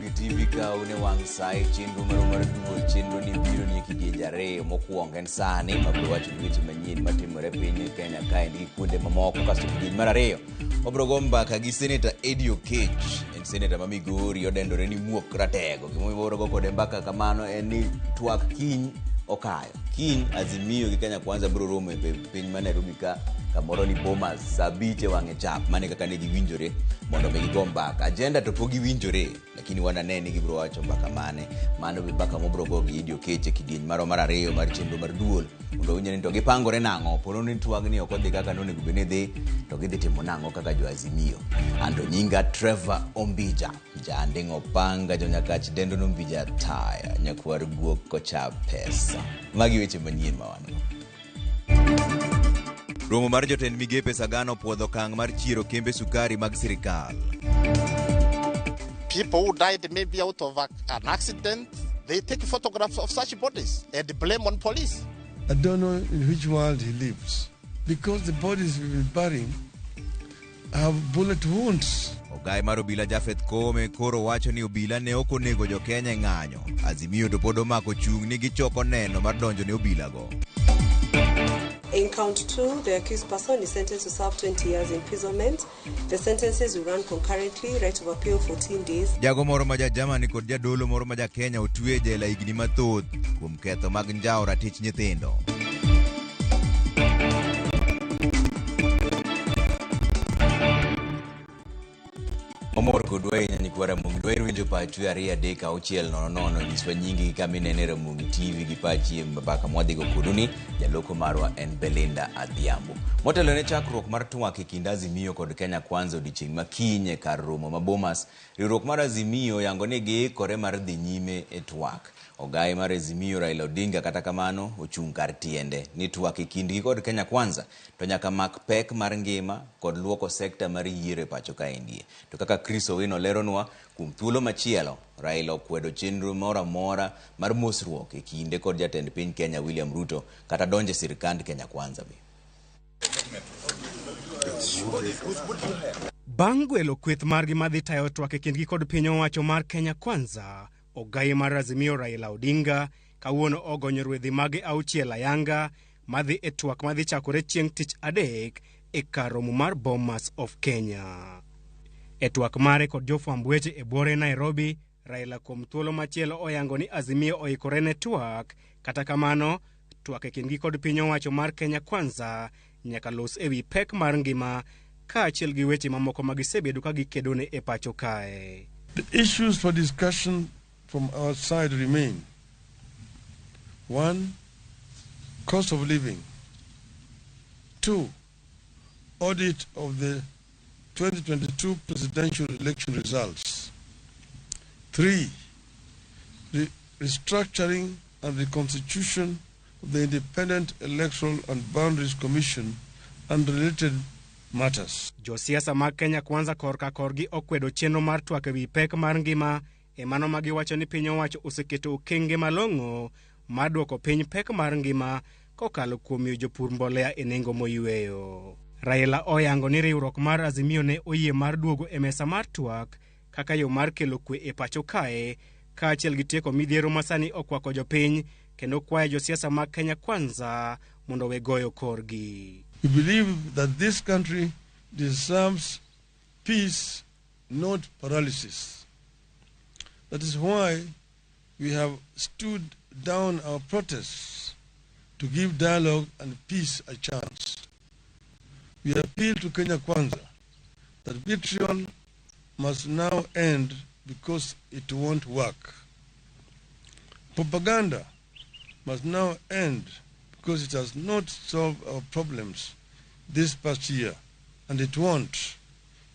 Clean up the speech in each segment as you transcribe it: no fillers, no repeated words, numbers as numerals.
Ramogi TV ka un e wang' sa e chenro marwa mar duol. Chenro ni biro ni e kidienje ariyo. Mokwongo en sani mabiro wacho weche manyien matimore e piny Kenya kaendi gi kuonde mamoko. Kasto kidieny mar ariyo wabiro go mbaka gi Seneta Eddie Oketch. En seneta ma Migori odendore ni muok ratego. Gimomiyo wabiro go kode mbaka kamano en ni twak kiny okayo. Kiny Azimio gi Kenya Kwanza biro romo e piny ma Nairobi ka kamoro ni Bomas saa abich e wang'e chap. Mano e kaka ne giwinjore mondo mi gigo mbaka. Agenda to pok giwinjore, lakini wanane ni gibiro wacho mbaka mane. Mano be mbaka mobiro go gi Eddie Oketch e kidieny marwa mar ariyo mar chenro mar duol mondo winje ni to gipangore nang'o. Pono ni twagni ok odhi kaka nonego bed ni dhi, to gidhi timo nang'o kaka jo Azimio. Anto nyinga Trevor Ombija. Janding' opanga jonyakach dendo nombija taya nyakwar guok kocha pesa. Magi weche manyien ma wan go. Romo mar jotend migepe Sagana opuodho okang' mar chiero kembe sukari mag sirikal. People who died maybe out of an accident, they take photographs of such bodies and blame on police. I don't know in which world he lives, because the bodies we've been burying have bullet wounds. Ogai mar obila Japheth Koome koro wacho ni obila ne ok onego jo-Kenya e ng'anyo. Azimio to pod omako chung' ni gichoko neno mar donjo ne obilago. In count 2, the accused person is sentenced to serve 20 years imprisonment. The sentences will run concurrently, right of appeal 14 days. Jago moro ma ja-Germany kod jadolo moro ma ja-Kenya otwe e jela higni mathoth kuom ketho mag njawo ratich nyithindo. Omor kodwa ahinya nyikwa Ramogi. Dwaher winjo pachu e 2 3 6 0 0. Nyiswa nyingi gi kama inene Ramogi TV gi pachi e mbaka mwadhigo kodu ni. Jaloko marwa en Belinda Adhiambo. Motelo ne chakruok mar twak e kind Azimio kod Kenya Kwanza odiochieng' ma kiny e kar romo ma Bomas, riwruok mar Azimio oyango ni giikore mar dhi nyime e twak. Ogaye mar Azimio Raila Odinga kata kamano ochung' kar tiende ni twak e kindgi kod Kenya Kwanza to nyaka mak pek mar ngima kod luoko sekta mar yiero e pacho kaendie. To kaka Chris Owino leronwa, kuom thuolo machielo, Raila okwedo chenro moro amora mar mosruok e kinde kod jatend piny Kenya William Ruto kata donjo e sirkand Kenya Kwanza be. Bang' gwelo kweth margi madhi tayo twak e kindgi kod piny owacho mar Kenya Kwanza, ogaye mar Azimio Raila Odinga kawuono ogonyo rwedhi mage auchiel ayanga madhi e twak madhi chakore chieng' tich adek e kar romo mar Bomas of Kenya. E twak mare kod jofwamb weche e buore Nairobi, Raila kuom thuolo machielo oyango ni Azimio oikore ne twak, kata kamano twak e kindgi kod piny owacho mar Kenya Kwanza nyaka los e wi pek mar ngima kaachiel gi weche mamoko ma gisebedo ka gikedone e pacho kae. The issues for discussion from our side remain: 1. Cost of living. 2. Audit of the 2022 presidential election results. 3. Restructuring and reconstitution of the Independent Electoral and Boundaries Commission and related matters. Josiasa mag Kenya Kwanza korka korgi okwedo chenro mar twak e wi pek mar ngima e mano ma giwacho ni piny owacho oseketo okenge malong'o mar duoko piny pek mar ngima kokalo kuom miyo jopur mbolea e nengo moyweyo. Raila oyango ni riwruok mar Azimio ne oyie mar duogo e mesa mar twak kaka yo mar kelo kwe e pacho kae kaachiel gi tieko midhiero ma sani okwako jopiny kendo kwayo josiasa mag Kenya Kwanza mondo we goyo korgi. We believe that this country deserves peace, not paralysis. That is why we have stood down our protests to give dialogue and peace a chance. We appeal to Kenya Kwanza that vitriol must now end because it won't work. Propaganda must now end because it has not solved our problems this past year, and it won't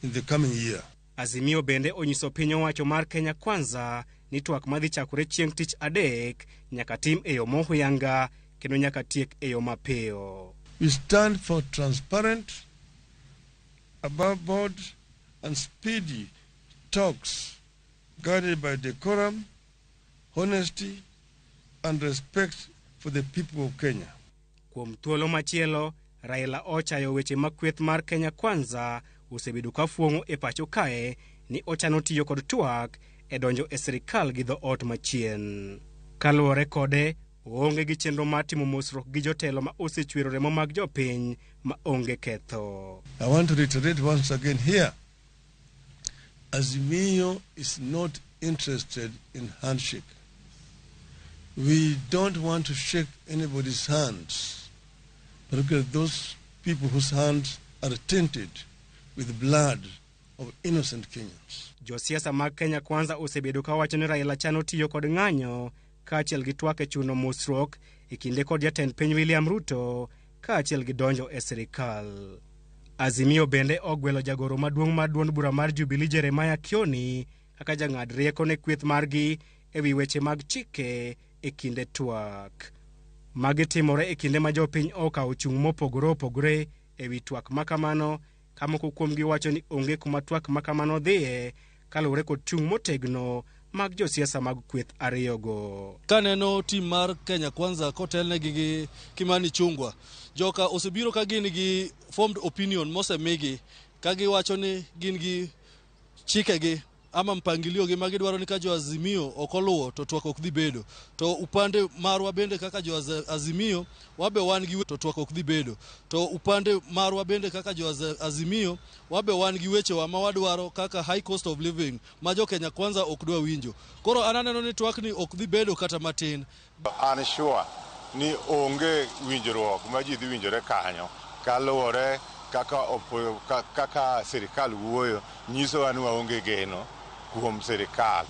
in the coming year. Azimio bende onyiso piny owacho mar Kenya Kwanza ni twak madhi chakore chieng' tich adek nyaka tim e yo mohuyanga kendo nyaka tiek e yo mapiyo. We stand for transparent, above board and speedy talks guided by decorum, honesty and respect for the people of Kenya. Kuom thuolo machielo, Raila ochayo weche ma kweth mar Kenya Kwanza osebedo ka fuong'o e pacho kae ni ochano tiyo kod twak e donjo e sirikal gi dhoot machien. Kaluwore kode, oonge gi chenro mar timo mosruok gi jotelo ma osechwero remo mag jopiny ma onge ketho. I want to reiterate once again here, Azimio is not interested in handshake. We don't want to shake anybody's hands, particularly those people whose hands are tainted with blood of innocent Kenyans. Josiasa mag Kenya Kwanza osebedo kawacho ni Raila chano tiyo kod ng'anyo kaachiel gi twak e chuno mosruok e kinde kod jatend piny William Ruto kaachiel gi donjo e sirikal. Azimio bende ogwelo jagoro maduong' mar duond bura mar Jubilee Jeremiah Kioni kaka jang'ad rieko ne kweth margi e wi weche mag chike e kinde twak. Magi timore e kinde ma jopiny okawo chung' mopogore opogore e wi twak makamano, ka moko kuomgi wacho ni onge kuma twak makamano dhiye kaluwore kod chung' motegno mag josiasa mag kweth ariyogo. Kaneno tim mar Kenya Kwanza kotelnegi gi Kimani Ichung'wa, joka osebiro ka gin gi formed opinion mosemigi ka giwacho ni gin gi chikegi ama mpangilio gi ma gidwaro ni ka jo Azimio ok oluwo to twak ok dhi bedo. To upande marwa bende kaka jo Azimio wabe wan gi to twak ok dhi bedo. To upande marwa bende kaka jo Azimio wabe wan gi wechewa ma wadwaro kaka high cost of living ma jo Kenya Kwanza ok dwa winjo. Koro an aneno ni twakni ok dhi bedo kata matin. An sure ni onge winjruok ma ji dhi winjore kanyo kaluwore kaka sirikal wuoyo nyisowa ni waonge geno kuom sirikal.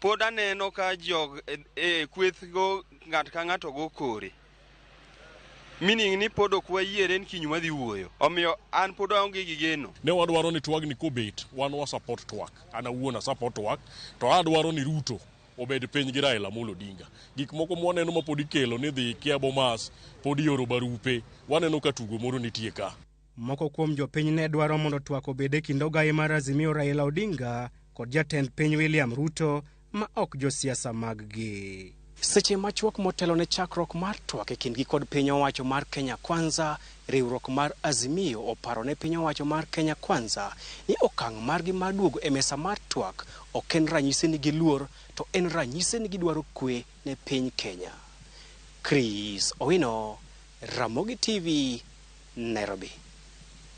Pod aneno ka jog e kweth go ng'ato ka ng'ato go kore. Meaning ni pod ok wayiere ni kiny wadhi wuoyo. Omiyo an pod aonge gi geno. Ne wadwaro ni twagni kobet, wan wa support twak. An awuon a support twak, to adwaro ni Ruto obed piny gi Raila Amolo Odinga. Gik moko mwaneno ma pod ikelo ni dhi kia Bomas, pod ioro barupe, waneno ka tugo moro nitie ka. Moko kuom jopiny ne dwaro mondo twak obed e kind ogaye mar Azimio Raila Odinga kod jatend piny William Ruto ma ok josiasa maggi. Seche machuok motelo ne chakruok mar twak e kindgi kod piny owacho mar Kenya Kwanza, riwruok mar Azimio oparo ne piny owacho mar Kenya Kwanza ni okang' margi mar duogo e mesa mar twak ok en ranyisi ni giluor, to en ranyisi ni gidwaro kwe ne piny Kenya. Chris Owino, Ramogi TV, Nairobi.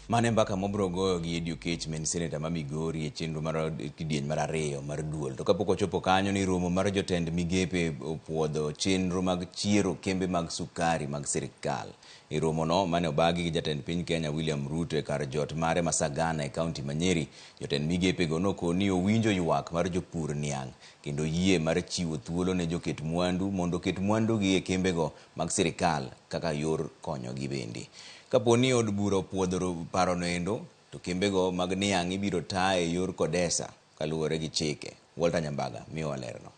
Mane mbaka mobro goyo gi Eddy Oketch ma en seneta ma Migori e chenro mar kidieny mar ariyo mar duol. To kapok ochopo kanyo ni romo mar jotend migepe opuodho chenro mag chiero kembe mag sukari mag sirikal. E romono mane obagi gi jatend piny Kenya William Ruto e kar jot mare ma Sagana e kaunti ma Nyeri, jotend migepego nokoni owinjo ywak mar jopur niang' kendo yie mar chiwo thuolo ne joket mwandu mondo oket mwandugi e kembego mag sirikal kaka yor konyogi bende. Kapo ni od bura opuodho parono endo, to kembego mag niang' ibiro taa e yor Kodesa kaluwore gi chike. Walter Nyambaga miyowa lerno.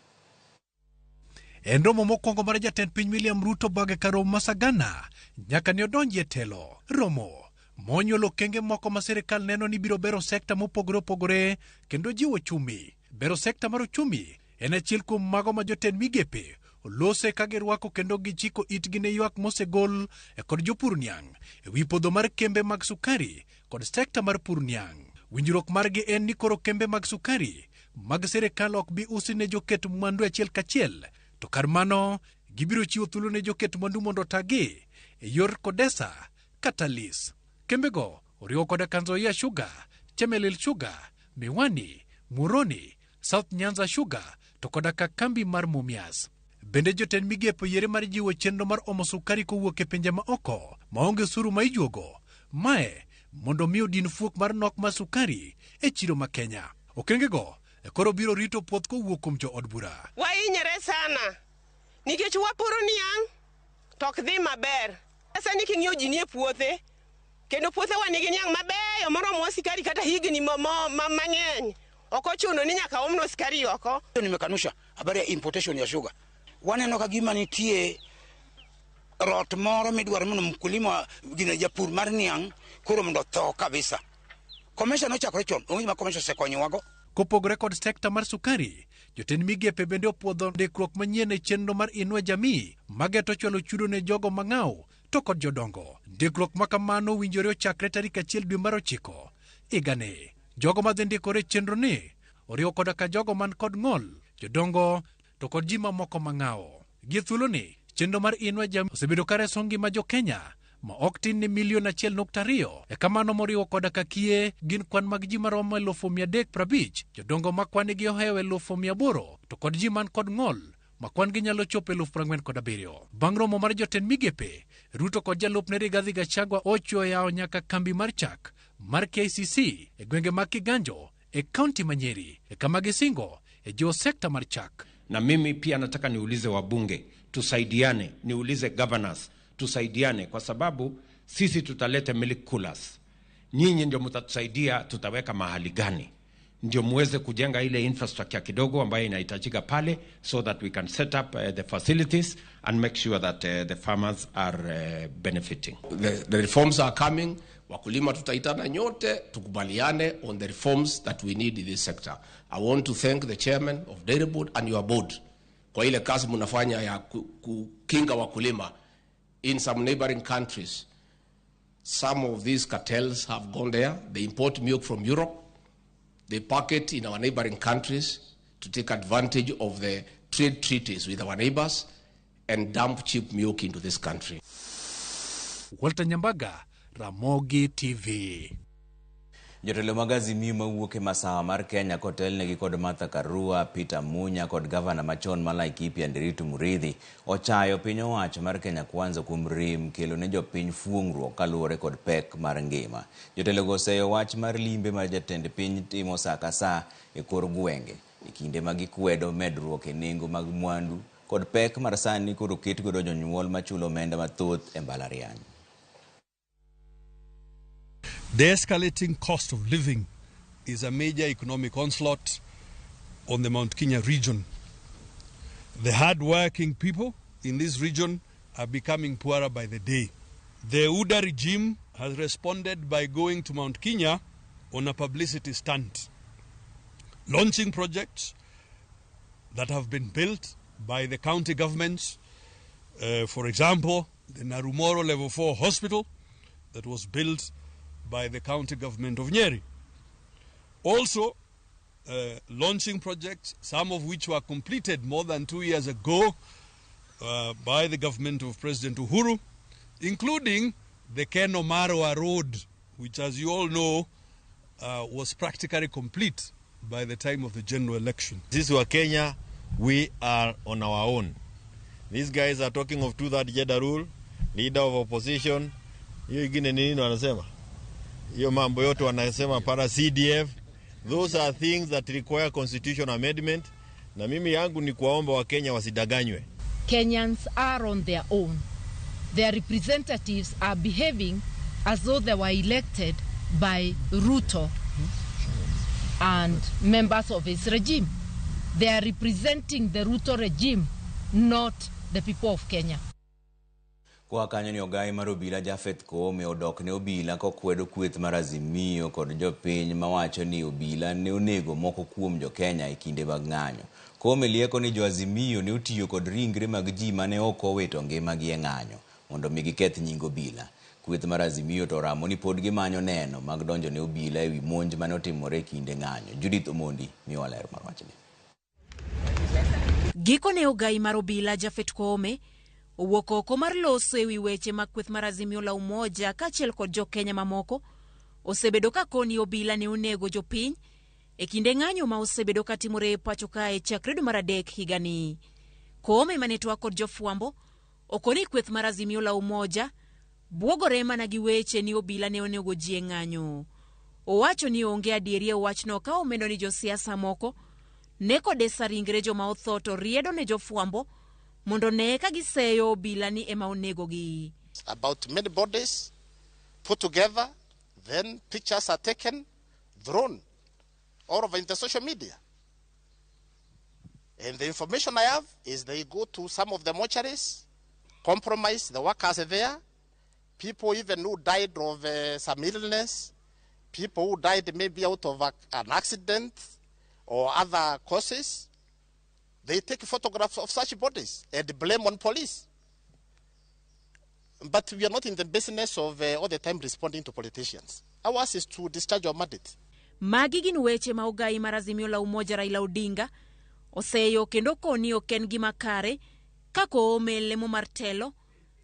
En romo mokwongo mar jatend piny William Ruto bage kar romo ma Sagana nyaka ne odonji e telo. Romo monyuolo okenge moko ma sirikal neno ni biro bero sekta mopogore opogore kendo jiwo ochumi. Bero sekta mar ochumi en achiel kuom mago ma jotend migepe olose ka girwako kendo gichiko itgi ne ywak mosegol kod jopur niang' e wi podho mar kembe mag sukari kod sekta mar pur niang'. Winjruok margi en ni koro kembe mag sukari mag sirikal ok bi usi ne joket mwandu achiel kachiel, to kar mano gibiro chiwo thuolo ne joket mwandu mondo otagi e yor Kodesa kata lease. Kembego oriwo koda Trans Nzoia Sugar, Chemelil Sugar, Miwani, Muhoroni, South Nyanza Sugar to koda ka kambi mar Mumias. Bende jotend migepe oyiere mar jiwo chenro mar omo sukari kowuok e pinje ma oko maonge osuru ma ijuogo. Mae mondo mi odin fuok mar nok mar sukari e chiro ma Kenya. Okengego koro biro rito puoth kowuok kuom jood bura. Wahinyore sana nikech wapuro niang' to ok dhi maber. Sani king'iyo ji nie puothe kendo puothewa nigi niang' mabeyo moromowa sukari kata higni mang'eny. Ok ochuno ni nyaka omnwa sukari oko. Nimekanusha habari ya importation ya sugar. Waneno ka gima nitie rot moro midwaro mondo mkulima gine japur mar niang' koro mondo otho kabisa. Commercial nochakore chon, onge gima commercial osekonyowago. Kopogore kod sekta mar sukari, jotend migepe bende opuodho ndikruok manyien e chenro mar Inua Jamii mageto chwalo chudo ne jogo mang'aw to kod jodongo. Ndikruok ma kamano owinjore ochakre tarik 1 dwe mar 9 higani. Jogo madhi ndikore e chenro ni oriwo koda ka jogo man kod ng'ol, jodongo to kod ji mamoko mang'awo. Gie thuoloni, chenro mar Inua Jamii osebedo ka reso ngima jo Kenya ma ok tin ne milion 1.2. E kamano moriwo koda ka kiye gin kwan mag ji maromo 350,000, jodongo ma kwan-gi ohewo 800,000 to kod ji man kod ng'ol ma kwan-gi nyalo chopo 47,000. Bang' romo mar jotend migepe, Ruto kod jalupne Rigathi Gachagua ochiwo yawo nyaka kambi mar chak mar KCC e gwenge mag Kiganjo e kaunti ma Nyeri, e kama gisingo e jiwo sekta mar chak. Na mimi pia nataka niulize wabunge tusaidiane, niulize governors tusaidiane, kwa sababu sisi tutaleta milk coolers, nyinyi ndio mtatusaidia tutaweka mahali gani ndio muweze kujenga ile infrastructure kidogo ambayo inahitajika pale, so that we can set up the facilities and make sure that the farmers are benefiting. The reforms are coming. Wakulima tutaitana nyote tukubaliane on the reforms that we need in this sector. I want to thank the chairman of Dairy Board and your board kwa ile kazi mnafanya ya kukinga wakulima. In some neighboring countries, some of these cartels have gone there. They import milk from Europe. They pack it in our neighboring countries to take advantage of the trade treaties with our neighbors and dump cheap milk into this country. Walter Nyambaga, Ramogi TV. Jotelo mag Azimio mawuok e masawa mar Kenya kotelnegi kod Martha Karua, Peter Munya kod gavana machon ma Laikipia Ndiritu Muriithi ochayo piny owacho mar Kenya Kwanza kuom rem kelo ne jopiny fuong'ruok kaluwore kod pek mar ngima. Jotelogo oseyo wach mar limbe mar jatend piny timo saa ka saa e kor gwenge e kinde ma gikwedo medruok e nengo mag mwandu kod pek mar sani koro oket godo jonyuol machulo omenda mathoth e mbalariany. The escalating cost of living is a major economic onslaught on the Mount Kenya region. The hard-working people in this region are becoming poorer by the day. The UDA regime has responded by going to Mount Kenya on a publicity stunt, launching projects that have been built by the county governments. For example, the Narumoro Level 4 Hospital that was built by the county government of Nyeri. Also, launching projects, some of which were completed more than 2 years ago by the government of President Uhuru, including the Keno Marwa Road, which, as you all know, was practically complete by the time of the general election. Sisi wa Kenya, we are on our own. These guys are talking of two-third gender rule, leader of opposition. Hiyo ingine nini wanasema? Hiyo mambo yote wanasema para CDF. Those are things that require constitutional amendment. Na mimi yangu ni kuwaomba wa Kenya wasidanganywe. Kenyans are on their own. Their representatives are behaving as though they were elected by Ruto and members of his regime. They are representing the Ruto regime, not the people of Kenya. Koa kanyo ni ogai mar obila Japheth Koome odok ne obila kokwedo kweth mar Azimio kod jopiny mawacho ni obila ne onego moko kuom jo-Kenya e kinde mag ng'anyo. Koome lieko ni jo-Azimio ne otiyo kod ringre mag ji mane ok owito ngimagi e ng'anyo mondo mi giketh nying obila. Kweth mar Azimio to oramo ni pod gimanyo neno mag donjo ne obila ewi monj mane otimore e kinde ng'anyo. Judith Omondi miyowa ler mar wachni. Gikone ogai mar obila Japheth Koome owuok oko mar loso ewi weche mag kweth mar Azimio la Umoja kaachiel kod jo-Kenya mamoko osebedo ka koni obila ne onego jopiny e kinde ng'anyo ma osebedo katimore e pacho kae chakre dwe mar adek higani. Koome mane twak kod jofwambo okoni kweth mar Azimio la Umoja bwogore mana gi weche ni obila ne onego ji e ng'anyo. Owacho ni onge adieri e wachno ka omedo ni josiasa moko ne kodesa ringre joma otho to riedo ne jofwambo mondo ne ka giseyo obila ni ema onegogi. About many bodies put together, then pictures are taken, thrown all over in the social media. And the information I have is they go to some of the mortuaries, compromise the workers there, people even who died of some illness, people who died maybe out of an accident or other causes. They take photographs of such bodies and blame on police. But we are not in the business of all the time responding to politicians. Ours is to discharge our mandate. Magi gin weche ma ogai mar Azimio la Umoja Raila Odinga oseyo kendo koni ok en gima kare ka Koome lemo mar telo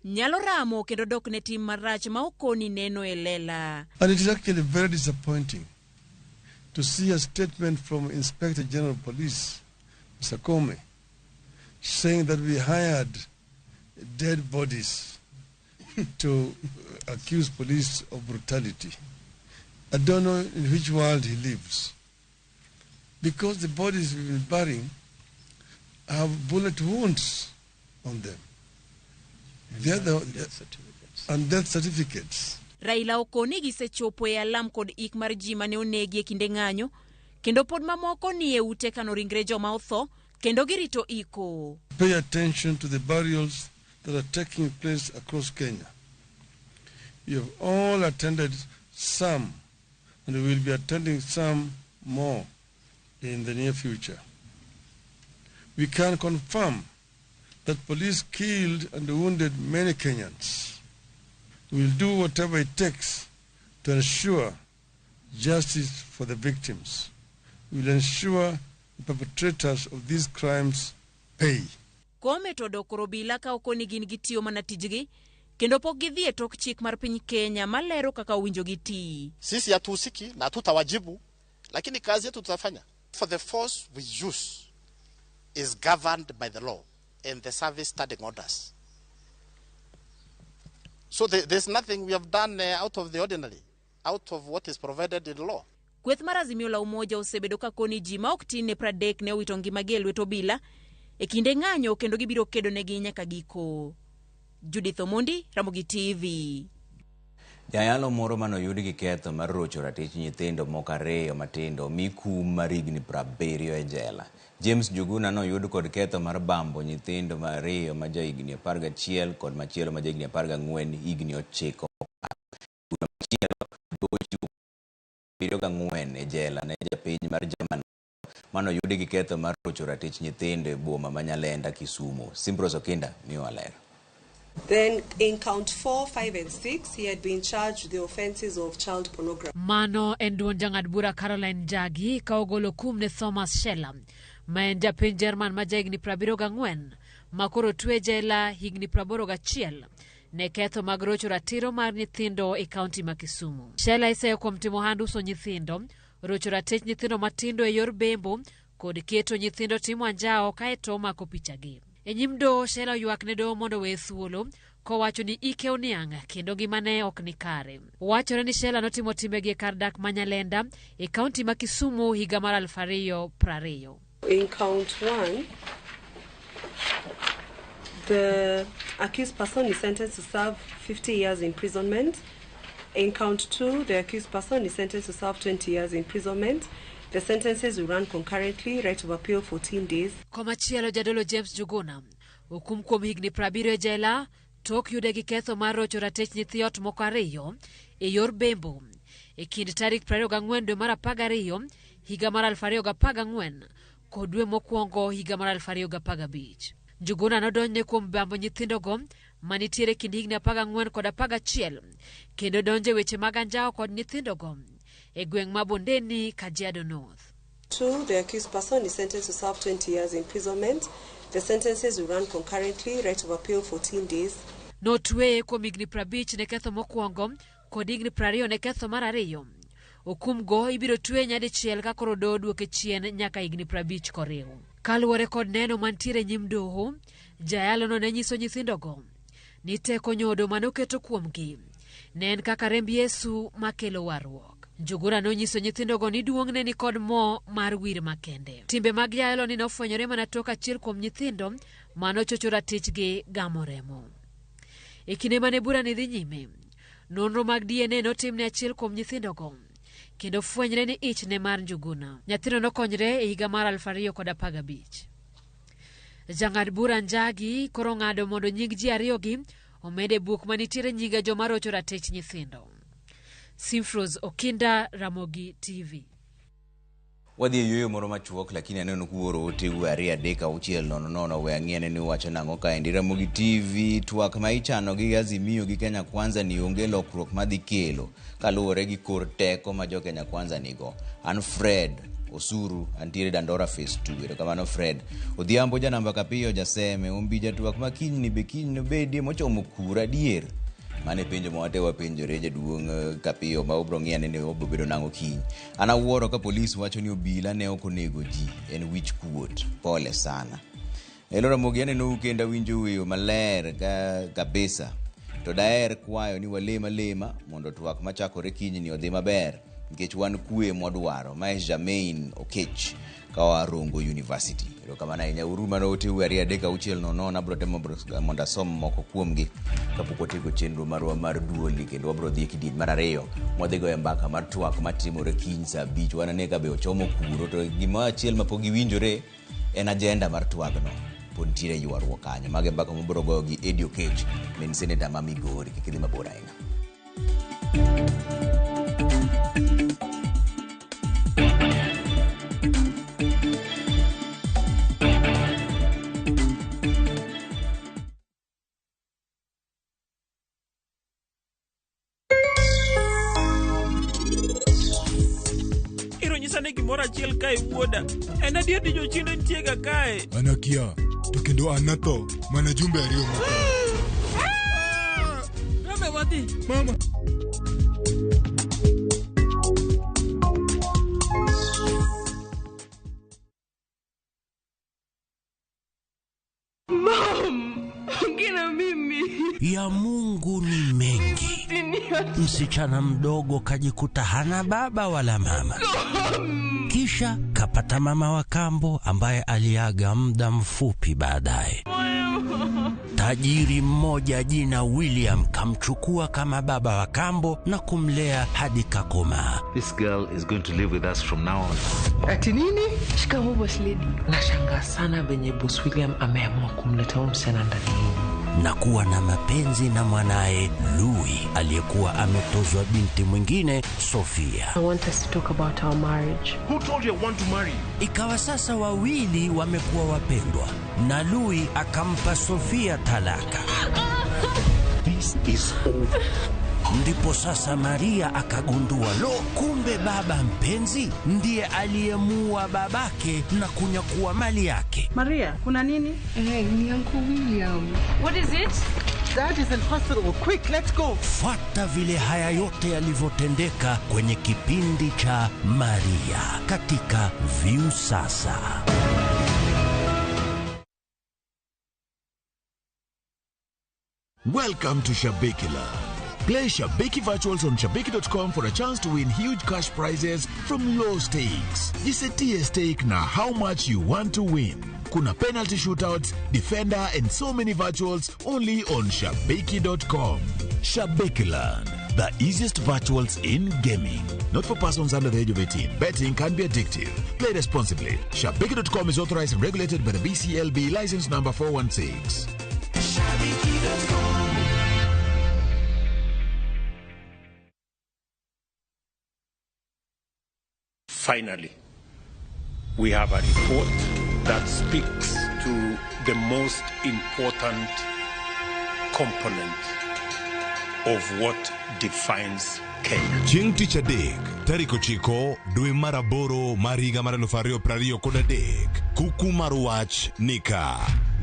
nyalo ramo kendo dok ne tim marach ma okoni neno e lela. And it is actually very disappointing to see a statement from Inspector General of Police, Mr. Koome, saying that we hired dead bodies to accuse police of brutality. I don't know in which world he lives. Because the bodies we've been burying have bullet wounds on them. And death certificates. Raila okoni gisechopo e alam kod ik mar ji mane onegi e kinde ng'anyo kendo pod mamoko ni e ute kano ringre joma otho kendo girito iko. Pay attention to the burials that are taking place across Kenya. You have all attended some, and we will be attending some more in the near future. We can confirm that police killed and wounded many Kenyans. We will do whatever it takes to ensure justice for the victims. We will ensure the perpetrators of these crimes pay. Koome to odok kor obila ka okoni gin gitiyo mana tijgi kendo pok gidhi e tok chik mar piny Kenya malero kaka owinjo giti. Sisi hatuhusiki na hatutawajibu, lakini kazi yetu tutafanya. For the force we use is governed by the law and the service standing orders. So there's nothing we have done out of the ordinary, out of what is provided in law. Kweth mar Azimio la Umoja osebedo ka koni ji ma ok tin ne 30 ne owito ngimagi e lwet obila e kinde ng'anyo kendo gibiro kedo negi nyaka giko. Judith Omondi, Ramogi TV. Jayalo moro manoyud gi ketho mar rocho ratich nyithindo moko ariyo matindo omi kum mar higni 70 e jela. James Njuguna noyud kod ketho mar bambo nyithindo ariyo ma jahigni 11 kod machielo ma jahigni 14 higni 9. Bura machielo doho ochiwo 74 e jela ne japiny mar German manoyudi gi ketho mar rocho ratich nyithindo e boma ma Nyalenda, Kisumu. Simbrose Okinda miyowa ler. Then in count 4, 5 and 6, he had been charged with the offences of child pornography. Mano en duond jang'ad bura Caroline Njagi ka ogolo kum ne Thomas Sheller ma en japiny Jerman ma jahigni 74 ma koro otwe jela higni 81 ne ketho mag rocho ratiro mar nyithindo e kaunti ma Kisumu. Sheller iseyo kuom timo ohand uso nyithindo, rocho ratich nyithindo matindo e yor bembo kod keto nyithindo timo anjawo kaeto omako pichagi. E nyim doho, Sheller oywak ne doho mondo oweye thuolo kowacho ni ike oniang' kendo ngimane ok ni kare. Wachore ni Sheller notimo timbegi e kar dak ma Nyalenda e kaunti ma Kisumu higa mar 2020. In count 1, the accused person is sentenced to serve 50 years imprisonment. In count 2, the accused person is sentenced to serve 20 years imprisonment. The sentences will run concurrently, right of appeal 14 days. Komachielo jadolo James Njuguna okum kuom higni 70 e jela tok yude gi ketho mar rocho ratich nyithi ot moko ariyo e yor bembo e kind tarik 24 dwe mar 12 higa mar 2014 kod dwe mokwongo higa mar 2015. Njuguna nodonjne kuom bambo nyithindogo manitiere kind higni 14 kod 11 kendo donjo e weche mag anjawo kod nyithindogo e gweng' ma Bondeni, Kajiado North. 2, the accused person is sentenced to serve 20 years imprisonment. The sentences will run concurrently, right of appeal 14 days. Notweye kuom higni 50 ne ketho mokwongo kod higni 20 ne ketho mar ariyo. Okumgo ibiro tweye nyadichiel ka koro doho duoke chien nyaka higni 50 koriw. Kaluwore kod neno mantiere nyim doho, jayalono ne nyiso nyithindogo ni teko nyodo mane oketo kuomgi ne en kaka remb Yesu makelo warruok. Njuguna nonyiso nyithindogo ni duong'ne ni kod mo mar wir makende. Timbe mag jayalo ni nofwenyore mana tok achiel kuom nyithindo manochocho ratichgi gamo remo. E kinde mane bura ni dhi nyime, nonro mag DNA notim ne achiel kuom nyithindogo kendo fwenyre ni ich ne mar Njuguna. Nyathino nokonyre e higa mar 2015. Jang'ad bura Njagi koro ng'ado mondo nying ji ariyogi omed e buk manitiere nyinge joma rocho ratich nyithindo. Simfrose Okinda, Ramogi TV. Wadhi e yueyo moro machuok lakini aneno kuoro oteu 2 3 6 0 0 we ang'i ane ni uwacho nang'o kaendi. Ramogi TV twak ma ichano gi Azimio gi Kenya Kwanza ni onge lokruok madhi kelo kaluwore gi kor teko ma jo Kenya Kwanza nigo. An Fred Osuru antiere Dandora Phase 2. Erokamano Fred. Odhiambo janamba Kapiyo Jaseme ombi jatwak ma kiny ni be kiny nobedie mochomo kura adier. Mano e penjo ma wate wapenjore jaduong' Kapiyo ma obro ng'iyo ane ni obro bedo nang'o kiny. An awuoro ka polis wacho ni obila ne ok onego ji, en wich kuot. Pole sana. Hello Ramogi, anenou kendo awinjou e yo maler ka, kabisa. To daher kwayo ni walem alema mondo twak machakore kinyni odhi maber nikech wan kwe mwadwaro. Mae Jermaine Okech kaoa Rongo University. Erokamano ahinya uru mano oteu 2 3 6 0 abro temo mondo asom moko kuomgi kapok watieko chenro marwa mar duoli kendo wabro dhi e kidieny mar ariyo mwadhi goyo mbaka mar twak matimore kiny saa 5 wanane ka be ochomo kuro to gima achiel mapok giwinjore en agenda mar twagno pod nitiere ywaruok kanyo. Mago e mbaka mabro goyo gi Eddie Okech min seneta ma Migori. Kik idhi mabor ahinya. Iro nyisa ni gimoro achiel kae wuoda. En adier ni jochiende nitie ga kae. An akia, to kendo an natho mana jumbe 2 mokalo. Rame wadhi. Mama. Mom, ongea na mimi. Ya Mungu ni mengi. Msichana mdogo kajikuta hana baba wala mama, kisha kapata mama wa kambo ambaye aliaga muda mfupi baadaye. Tajiri mmoja jina William kamchukua kama baba wa kambo na kumlea hadi kakomaa. This girl is going to live with us from now on. Ati nini? Shikamoo boss lady. Nashangaa sana venye boss William ameamua kumleta huyu msichana ndani yenu. Na kuwa na mapenzi na mwanaye Louis aliyekuwa ametozwa binti mwingine Sofia. I want us to talk about our marriage. Who told you I want to marry you? Ikawa sasa wawili wamekuwa wapendwa na Louis akampa Sofia talaka. This is over. Ndipo sasa Maria akagundua, lo, kumbe baba mpenzi ndiye aliyemuua babake na kunyakua mali yake. Maria, kuna nini? Ni Uncle William. What is it? Dad is in hospital. Quick, let's go. Fuata vile haya yote yalivyotendeka kwenye kipindi cha Maria katika Viusasa. Welcome to Shabiki Land. Play Shabiki Virtuals on Shabiki.com for a chance to win huge cash prizes from low stakes. Jisetie stake na how much you want to win. Kuna penalty shootouts, defender and so many virtuals only on Shabiki.com. Shabiki Land, the easiest virtuals in gaming. Not for persons under the age of 18. Betting can be addictive. Play responsibly. Shabiki.com is authorized and regulated by the BCLB license number 416. Shabiki.com. Finally, we have a report that speaks to the most important component of what defines Kenya. Chieng' tich adek, tarik 9 dwe mar 8 mar higa mar 2023, kuku mar wach nika.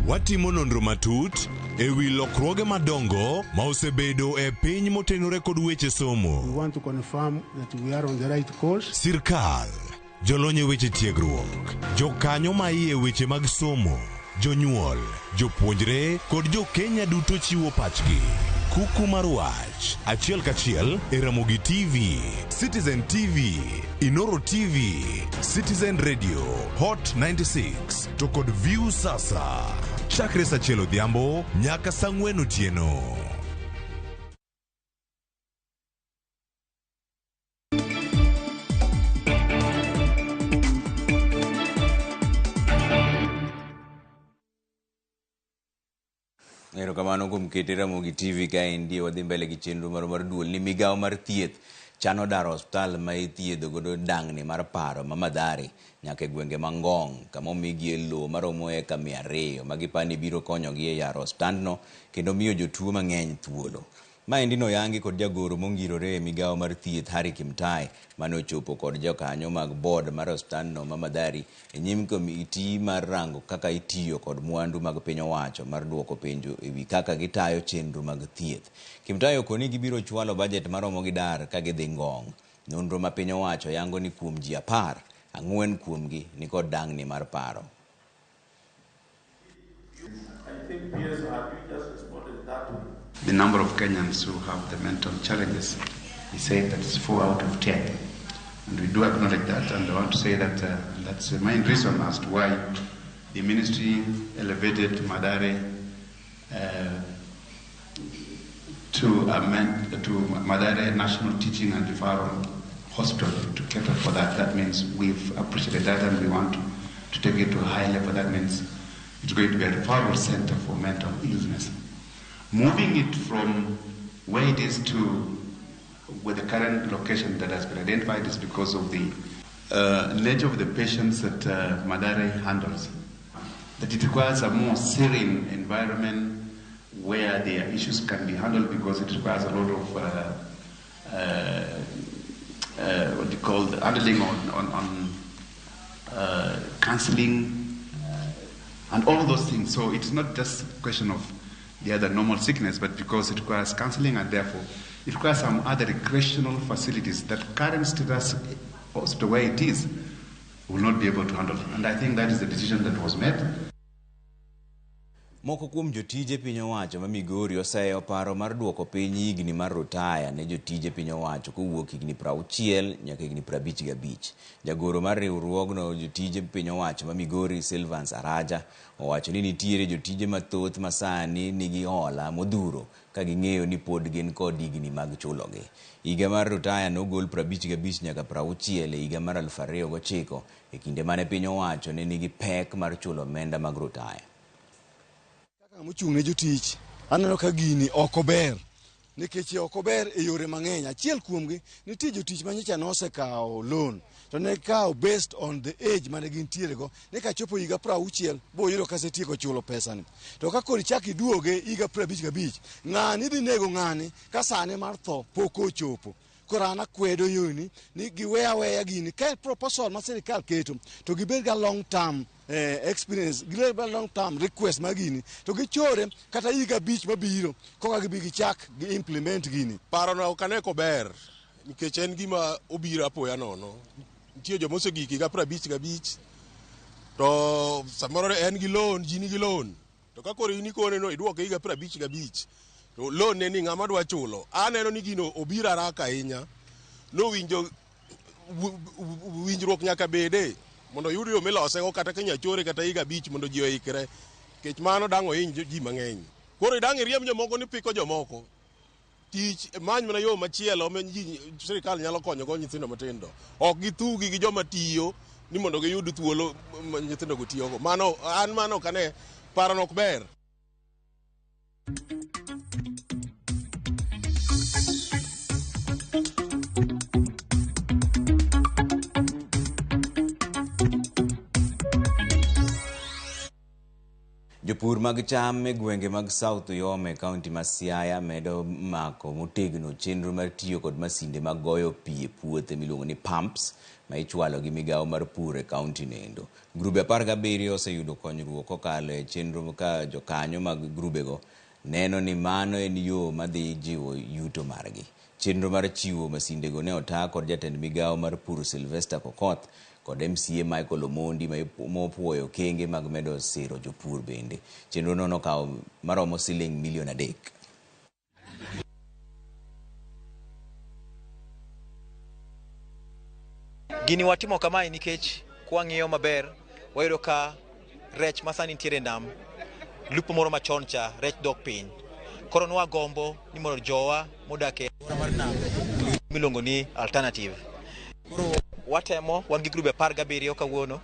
Watimo nonro matut ewi lokruoge madongo ma osebedo e piny motenore kod weche somo. We want to confirm that we are on the right course. Sirkal, jolony e weche tiegruok, jokanyo ma iye weche mag somo, jonyuol, jopuonjre kod jo-Kenya duto chiwo pachgi. Kuku mar wach, achiel kachiel e Ramogi TV, Citizen TV, Inoro TV, Citizen Radio, Hot 96 to kod View Sasa. Chakre saa 1 odhiambo nyaka saa 4 otieno. Erokamano kuom kete Ramogi TV kaendi wadhi mbele gi chenro marwa mar duol ni migawo mar thieth chano daro osiptal ma ithiedho godo dang'ni mar paro ma Mathare nyaka e gwenge ma Ngong' kama omigie lowo maromo eka 200 ma gipani biro konyogi e yaro osiptandno kendo miyo jotuo mang'eny thuolo. Maendi noyangi kod jagoro mongirore e migawo mar thieth Harry Kimtai mane ochopo kod jokanyo mag board mar osiptandno ma Mathare e nyim komiti mar rango kaka itiyo kod mwandu mag piny owacho mar duoko penjo ewi kaka gitayo chenro mag thieth. Kimtai okoni gibiro chwalo bajet maromo gi dar ka gidhi Ngong'. Nonro ma piny owacho yango ni kuom ji 10, 4 kuomgi nikod dang'ni mar paro. The number of Kenyans who have the mental challenges, he said that it's 4 out of 10. And we do acknowledge that, and I want to say that that's the main reason as to why the ministry elevated Mathare to Mathare National Teaching and Referral Hospital to cater for that. That means we've appreciated that and we want to take it to a high level. That means it's going to be a referral center for mental illness. Moving it from where it is to where the current location that has been identified is because of the nature of the patients that Mathare handles. That it requires a more serene environment where their issues can be handled, because it requires a lot of what you call the handling on counseling and all those things. So it's not just a question of the other normal sickness, but because it requires counseling and therefore it requires some other recreational facilities that current status, the way it is, will not be able to handle. And I think that is the decision that was made. Moko kuom jotije piny owacho ma Migori oseyo paro mar duoko piny higni mar rutaya ne jotije piny owacho kowuok higni 60 nyaka higni 55. Jagoro mar riwruogno jotije piny owacho ma Migori Silvans Araja owacho ni nitiere jotije mathoth ma sani nigi hola modhuro ka ging'eyo ni pod gin kod higni mag chulogi. Higa mar rutaya nogol 55 nyaka 60 e higa mar 2009 e kinde mane piny owacho ne nigi pek mar chulo omenda mag rutaya. Mochung' ne jotich aneno ka gini ok ober nikech ok ober e yore mang'eny. Achiel kuomgi nitie jotich manyocha nosekawo loan to ne kawo based on the age mane gintiere go ni kachopo higa 60 boyudo kasetieko chulo pesani. To ka koro ichak iduoge higa 55 ng'ani dhi nego ng'ani ka sane mar tho pok ochopo. Koro an akwedo yoni ni giwe aweya gini ka proposal ma sirikal keto to gibed ga long term experience, gibed ga long term request mag gini to gichore kata higa 5 mabiro koka gibi gichak gi implement gini. Parono ok ane kober nikech en gima obiro apoya nono. Nitie joma osegik higa 55 to samoro en gi loan, ji nigi loan. To ka koro in ikone no iduoke higa 55 to loan ne ni ng'ama dwa chulo. Aneno ni gino obiro haraka ahinya. Nowinjo winjruok nyaka bede mondo oyud yo milosego kata ka inyachore kata higa 5 mondo ji oikre. Nikech mano dang' ohiny ji mang'eny. Koro idang' iriemb jomoko ni piko jomoko. Tich many mana yo machielo ma ji sirikal nyalo konyogo nyithindo matindo. Ok githugi gi joma tiyo ni mondo giyud thuolo ma nyithindogo tiyogo. Mano an mano ok ane parono ok ber. Jopur mag cham e gwenge mag South Uyome, kaunti ma Siaya medo mako motegno chenro mar tiyo kod masinde mag goyo pi e puothe miluongo ni pumps ma ichwalo gi migawo mar pur e kaunti nendo. Grube 17 oseyudo konyruok kokalo e chenro ka jokanyo mag grubego neno ni mano en yo madhi jiwo yuto margi. Chenro mar chiwo masindego ne ota kod jatend migawo mar pur Sylvester Kokoth kod MCA Michael Omondi mopuoyo okenge mag medo siro jopur bende. Chenro no nokawo maromo siling milion 3. Gini watimo kamae nikech kwang'iyo maber wayudo ka rech masani nitiere e nam lupo moro machon cha rech dok piny. Koro nwagombo ni mondo jowa modak e alwora mar nam miluongo ni alternative. Koro watemo, wan gi grube 17 kawuono,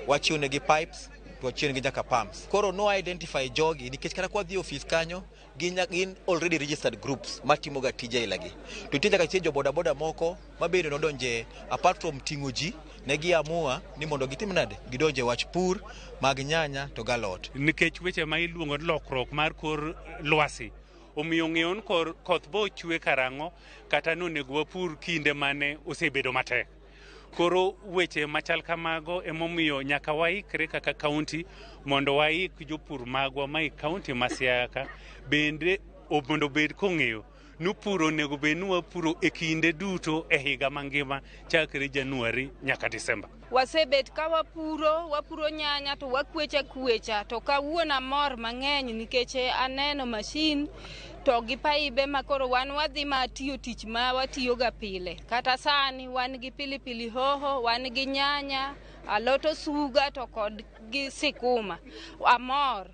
wachiwo negi pipes to chien gi nyaka pumps. Koro no identify jogi nikech kata kwa dhi ofis kanyo gin already registered groups matimo ga tije ilagi. To nitie nyaka jo boda boda moko mabende nodonje apart from ting'o ji, ne giamua ni mondo gitim nade, gidonje wach pur mag nyanya to galot. Nikech weche ma iluongo ni lokruok mar kor lwasi omiyo ng'eyo ni koth bo chwe karang'o kata nonego wapur kinde mane osebedo matek. Koro weche machal kamago emomiyo nyaka waikre kaka kaunti mondo waik jopur magwa ma e kaunti ma Siaya ka bende mondo obed kong'eyo ni puro onego bed ni wapuro e kinde duto e higa mangima chakre Januari nyaka Disemba. Wasebet ka wapuro nyanya to wakwecha kwecha, to kawuono amor mang'eny nikech aneno mashin to gi paibe ma koro wan wadhi ma tiyo tich ma watiyoga pile. Kata sani wan gi pilipili hoho, wan gi nyanya, alot osuga to kod gi sikuma. Amor.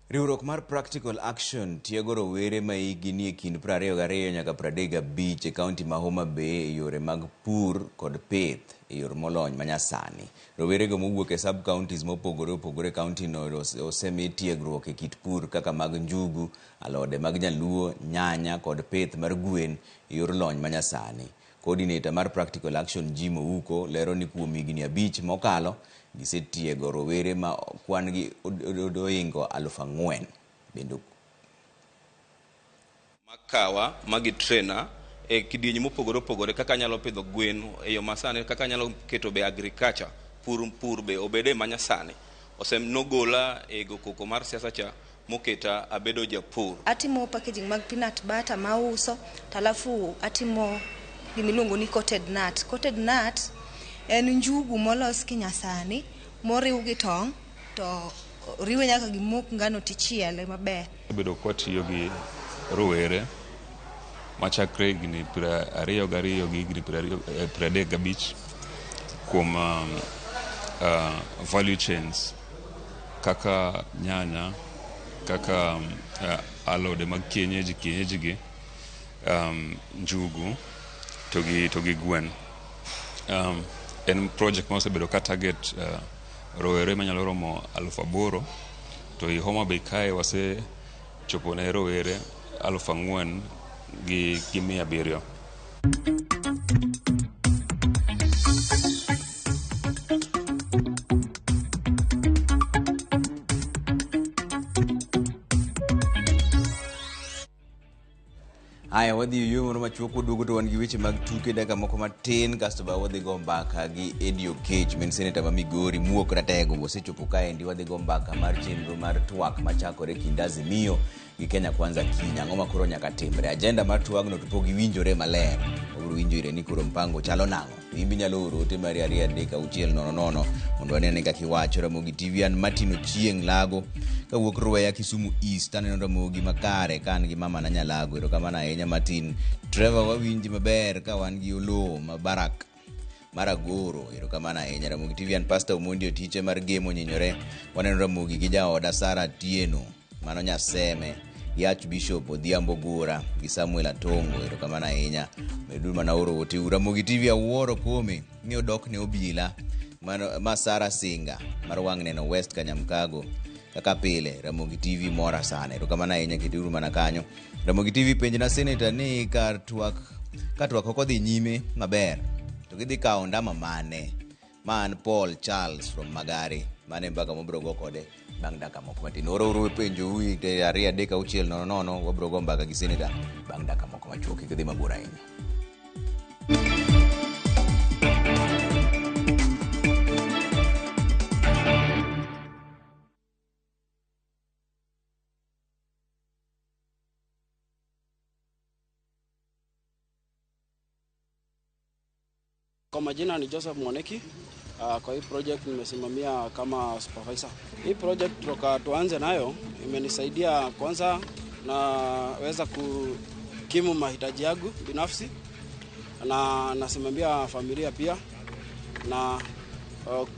Riwruok mar Practical Action tiego rowere ma hikgi nie kind 22 nyaka 35 e kaunti ma Homa Bay e yore mag pur kod pith e yor molony manyasani. Rowerego mowuok e sub-counties mopogore opogore e kaunti no osemi tiegruok e kit pur kaka mag njugu, alode mag nyaluo, nyanya kod pith mar gwen e yor lony manyasani. Coordinator mar Practical Action Jim Ouko lero ni kuom higni 5 mokalo gisetiego rowere ma kwan gi ohingo 4,000. Bende makawa magi trainer e kidieny mopogore opogore kaka nyalo pidho gwen e yo masani, kaka nyalo keto be agriculture pur be obede manyasani. Osenogola e go koko mar siasa cha moketa abedo japur. Atimo packaging mag peanut butter mauso, talafu atimo gimiluongo ni coated nut. Coated nut en njugu molos kinyasani moriw gi tong' to riwe nyaka gi mok ngano tichiele maber. Bedo kwatiyo gi rowere machakre higni 22 gi higni 35 kuom value chains kaka nyanya, kaka alode mag kienyeji gi njugu to gi gwen. En project ma osebedo ka target rowere manyalo romo 8,000 to i Homa Bay kae wasechopo ne rowere 4,700. Haya, wadhi yo moro machuok waduogo to wan gi weche mag tuke dakika moko matin, kasto ba wadhi go mbaka gi Eddie Okech min seneta ma Migori muok ratego osechopo kaendi. Wadhi go mbaka mar chenro mar twak machakore kind Azimio gi Kenya Kwanza kiny. Ang'o ma koro nyaka timre? Agenda mar twagno to pok giwinjore maler. Wabiro winjo ire ni koro mpango chalo nang'o. To in be inyalo oro ote mari 2 3 6 0 0 mondo wane kaka iwacho. Ramogi TV an Martin Ochieng' Lago kawuok Rweya Kisumu East. Aneno Ramogi makare ka an gi mama na Nyalago. Erokamano ahinya Martin. Trevor wawinji maber ka wan gi Oloo ma Barak Maragoro. Erokamano ahinya Ramogi TV an Pastor Omondi Otiche mar Gemo Nyinyore. Waneno Ramogi gi jaoda Sara Atieno mano Nyaseme gi Archbishop Odhiambo Gura gi Samuel Atongo. Erokamano ahinya. Meduru mana oro ote. Ramogi TV awuoro kuome ni odok ne obila ma Sara Singa mar wang' neno West Kanyamkago. Kaka pile Ramogi TV mora sana. Erokamano ahinya, keturu mana kanyo. Ramogi TV penjna seneta ni kar twak ok odhi nyime maber to gidhi kawo ndama mane? Ma an Paul Charles from Magari. Mane mbaka mobiro go kode bang' dakika moko matin. Oro uru penjo ui 2 3 6 0 0 wabiro go mbaka gi seneta bang' dakika moko machuok. Kik idhi mabor ahinya. Kwa majina ni Joseph Moneki. Kwa hii project nimesimamia kama supervisor. Hii project toka tuanze nayo imenisaidia kwanza naweza kukimu mahitaji yangu binafsi na nasimamia familia pia na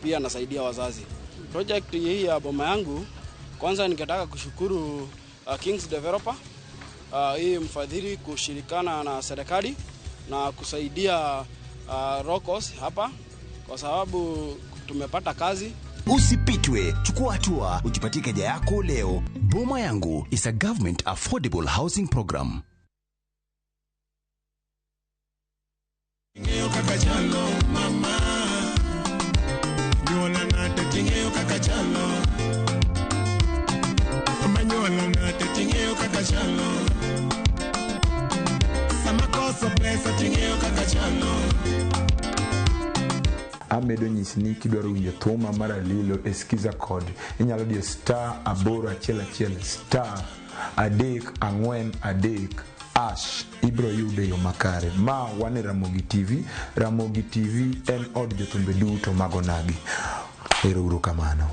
pia nasaidia wazazi. Project hii ya boma yangu kwanza ningetaka kushukuru Kings Developer, hii mfadhili kushirikana na serikali na kusaidia Rokos hapa kwa sababu tumepata kazi Usipitwe, chukua hatua, ujipatie keja yako leo. Boma Yangu is a government affordable housing program. Ing'eyo kaka chalo mama nyuola nade ting'eyo kaka chalo mama nyuola nade ting'eyo kaka chalo sama koso pesa ting'eyo kaka chalo. Amedo nyisi ni kidwaro winjo thuma mar Alilo e Skiza Code, inyalo diyo *811 *343 hash, ibiro yude yo makare. Ma wan e Ramogi TV. Ramogi TV en od jothumbe duto mag onagi. Ero uru kamano.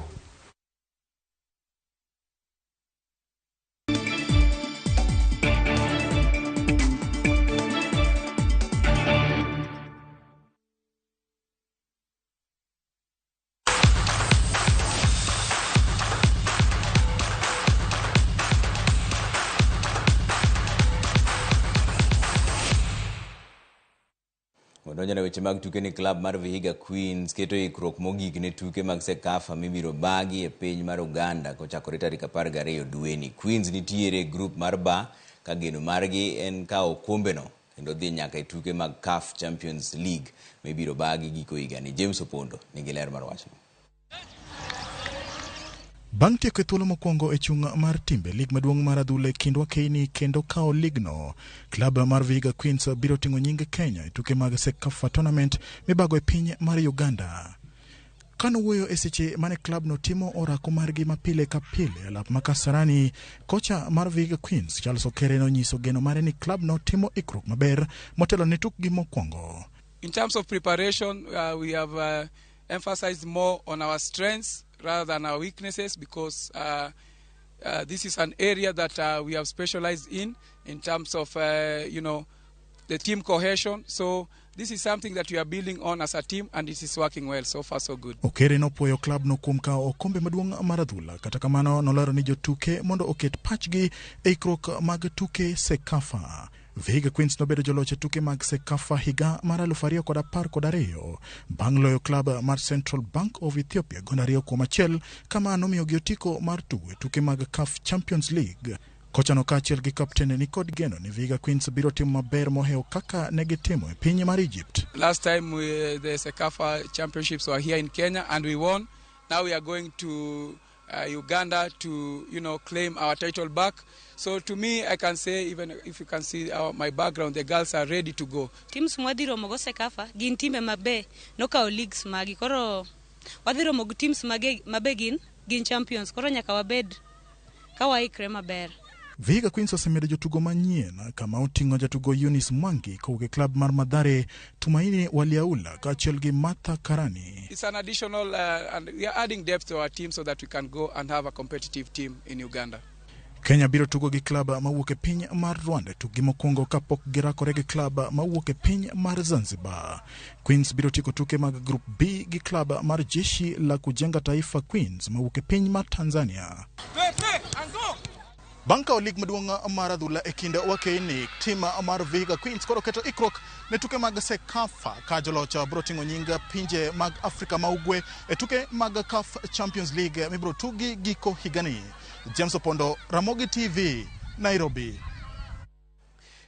Odonjo weche mag tuke ni klab mar Vihiga Queens keto ikruok mogik ne tuke mag CECAFA mibiro bagi e piny mar Uganda kochakore tarik 12 dweni. Queens nitiere e grup mar B ka geno margi en kawo okombeno kendo dhi nyaka e tuke mag CAF Champions League mibiro bagi giko higani. James Opondo nigi ler mar wachno. Bang' tieko e thuolo mokwongo e chung' mar timbe lig maduong' mar adhula e kind wakeini kendo kawo ligno, klab mar Vihiga Queens biro ting'o nying Kenya e tuke mag CECAFA tournament mibago e piny mar Uganda. Kanowuoyo e seche mane klabno timo orako margi mapile ka pile e lap ma Kasarani, kocha mar Vihiga Queens Charles Okere nonyiso geno mare ni klabno timo ikruok maber motelo ne tukgi mokwongo. In terms of preparation, we have emphasized more on our strengths rather than our weaknesses, because this is an area that we have specialized in terms of, the team cohesion. So this is something that we are building on as a team, and it is working well. So far, so good. Okere nopuoyo klabno kuom kawo okombe maduong' mar adhula. Kata kamano nolero ni jotuke mondo oket pachgi e ikruok mag tuke CECAFA. Vihiga Queens nobedo joloch e tuke mag CECAFA higa mar 2012 bang' loyo klab mar Central Bank of Ethiopia gonde 2-1 kama nomiyogi otiko mar tugo e tuke mag CAF Champions League. Kochano kaachiel gi kapten ni kod geno ni Vihiga Queens biro timo maber mohewo kaka negitimo e piny mar Egypt. Last time the CECAFA Championships were here in Kenya and we won. Now we are going to Uganda to, claim our title back. So to me, I can say, even if you can see my background, the girls are ready to go. Teams mwadhi romo go CECAFA gin timbe mabe nokawo leagues magi, koro wadhi romo gi teams mabe gin champions, koro nyaka wabed ka waikre maber. Vihiga Queens osemedo jotugo manyien kama oting'o jatugo Eunice Mwangi kowuok e klab mar Mathare, Tumaini Waliaula kaachiel gi Martha Karani. It's an additional, and we are adding depth to our team so that we can go and have a competitive team in Uganda. Kenya biro tugo gi klab mawuok e piny mar Rwanda tukgi mokwongo kapok girakore gi klab mawuok e piny mar Zanzibar. Queens biro tieko tuke mag Group B gi klab mar Jeshi la Kujenga Taifa Queens mawuok e piny mar Tanzania. Bang' kawo lig maduong' mar adhula e kind wakeini, tim mar Vihiga Queens koro keto ikruok ne tuke mag CECAFA ka joloch biro ting'o nying pinje mag Afrika ma Ugwe e tuke mag CAF Champions League mibiro tugi giko higani. James Opondo, Ramogi TV, Nairobi.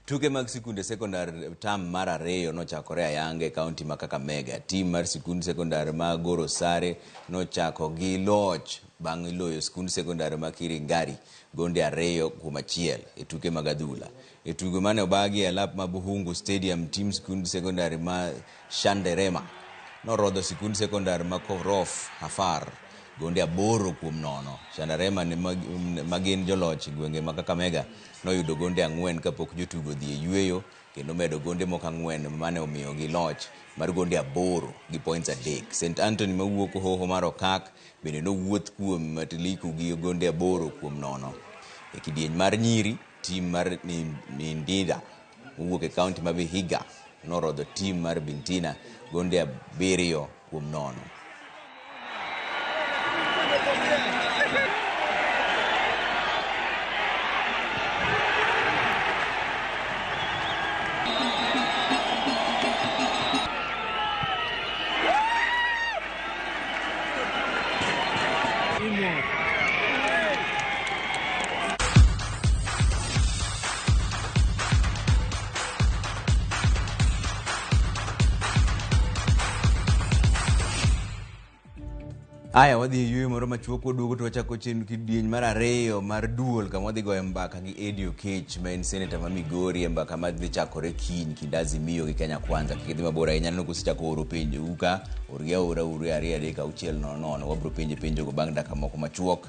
Tuke mag sikunde sekondar tam mar 2 nochakore ayanga e kaunti ma Kakamega. Tim mar sikund sekondar ma Gorosare nochako gi loch bang' loyo sikund sekondar ma Kiringari gonde 2-1 e tuke mag adhula. E tugo mane obagi e lap ma Buhungu Stadium, tim sikund sekondar ma Shanderema norodho sikund sekondar ma Korof Hafar gonde 8-0. Shanderema magin joloch gwenge ma Kakamega noyudo gonde 4 kapok jotugo dhi e yweyo kendo medo gonde moko 4 mane omiyogi loch mar gonde 8 gi points 3. St Anthony mawuok hoho mar Okak bende nowuoth kuom Matiliku gi gonde 8-0. E kidieny mar nyiri, tim mar Nindida mowuok e kaunti ma Vihiga norodho tim mar Bintina gonde 7-0. Aya, wadhi e yueyo moro machuok waduogo to wachako chenro kidieny mar ariyo mar duol kama wadhi goyo mbaka gi Eddie Okech ma en seneta ma Migori e mbaka ma dhi chakore kiny kind Azimio gi Kenya Kwanza. Kik idhi mabor ahinya, aneno kusechako oro penjo u ka, orgi aora uru e 2 3 6 0 0. Wabiro penje penjogo bang' dakika moko machuok.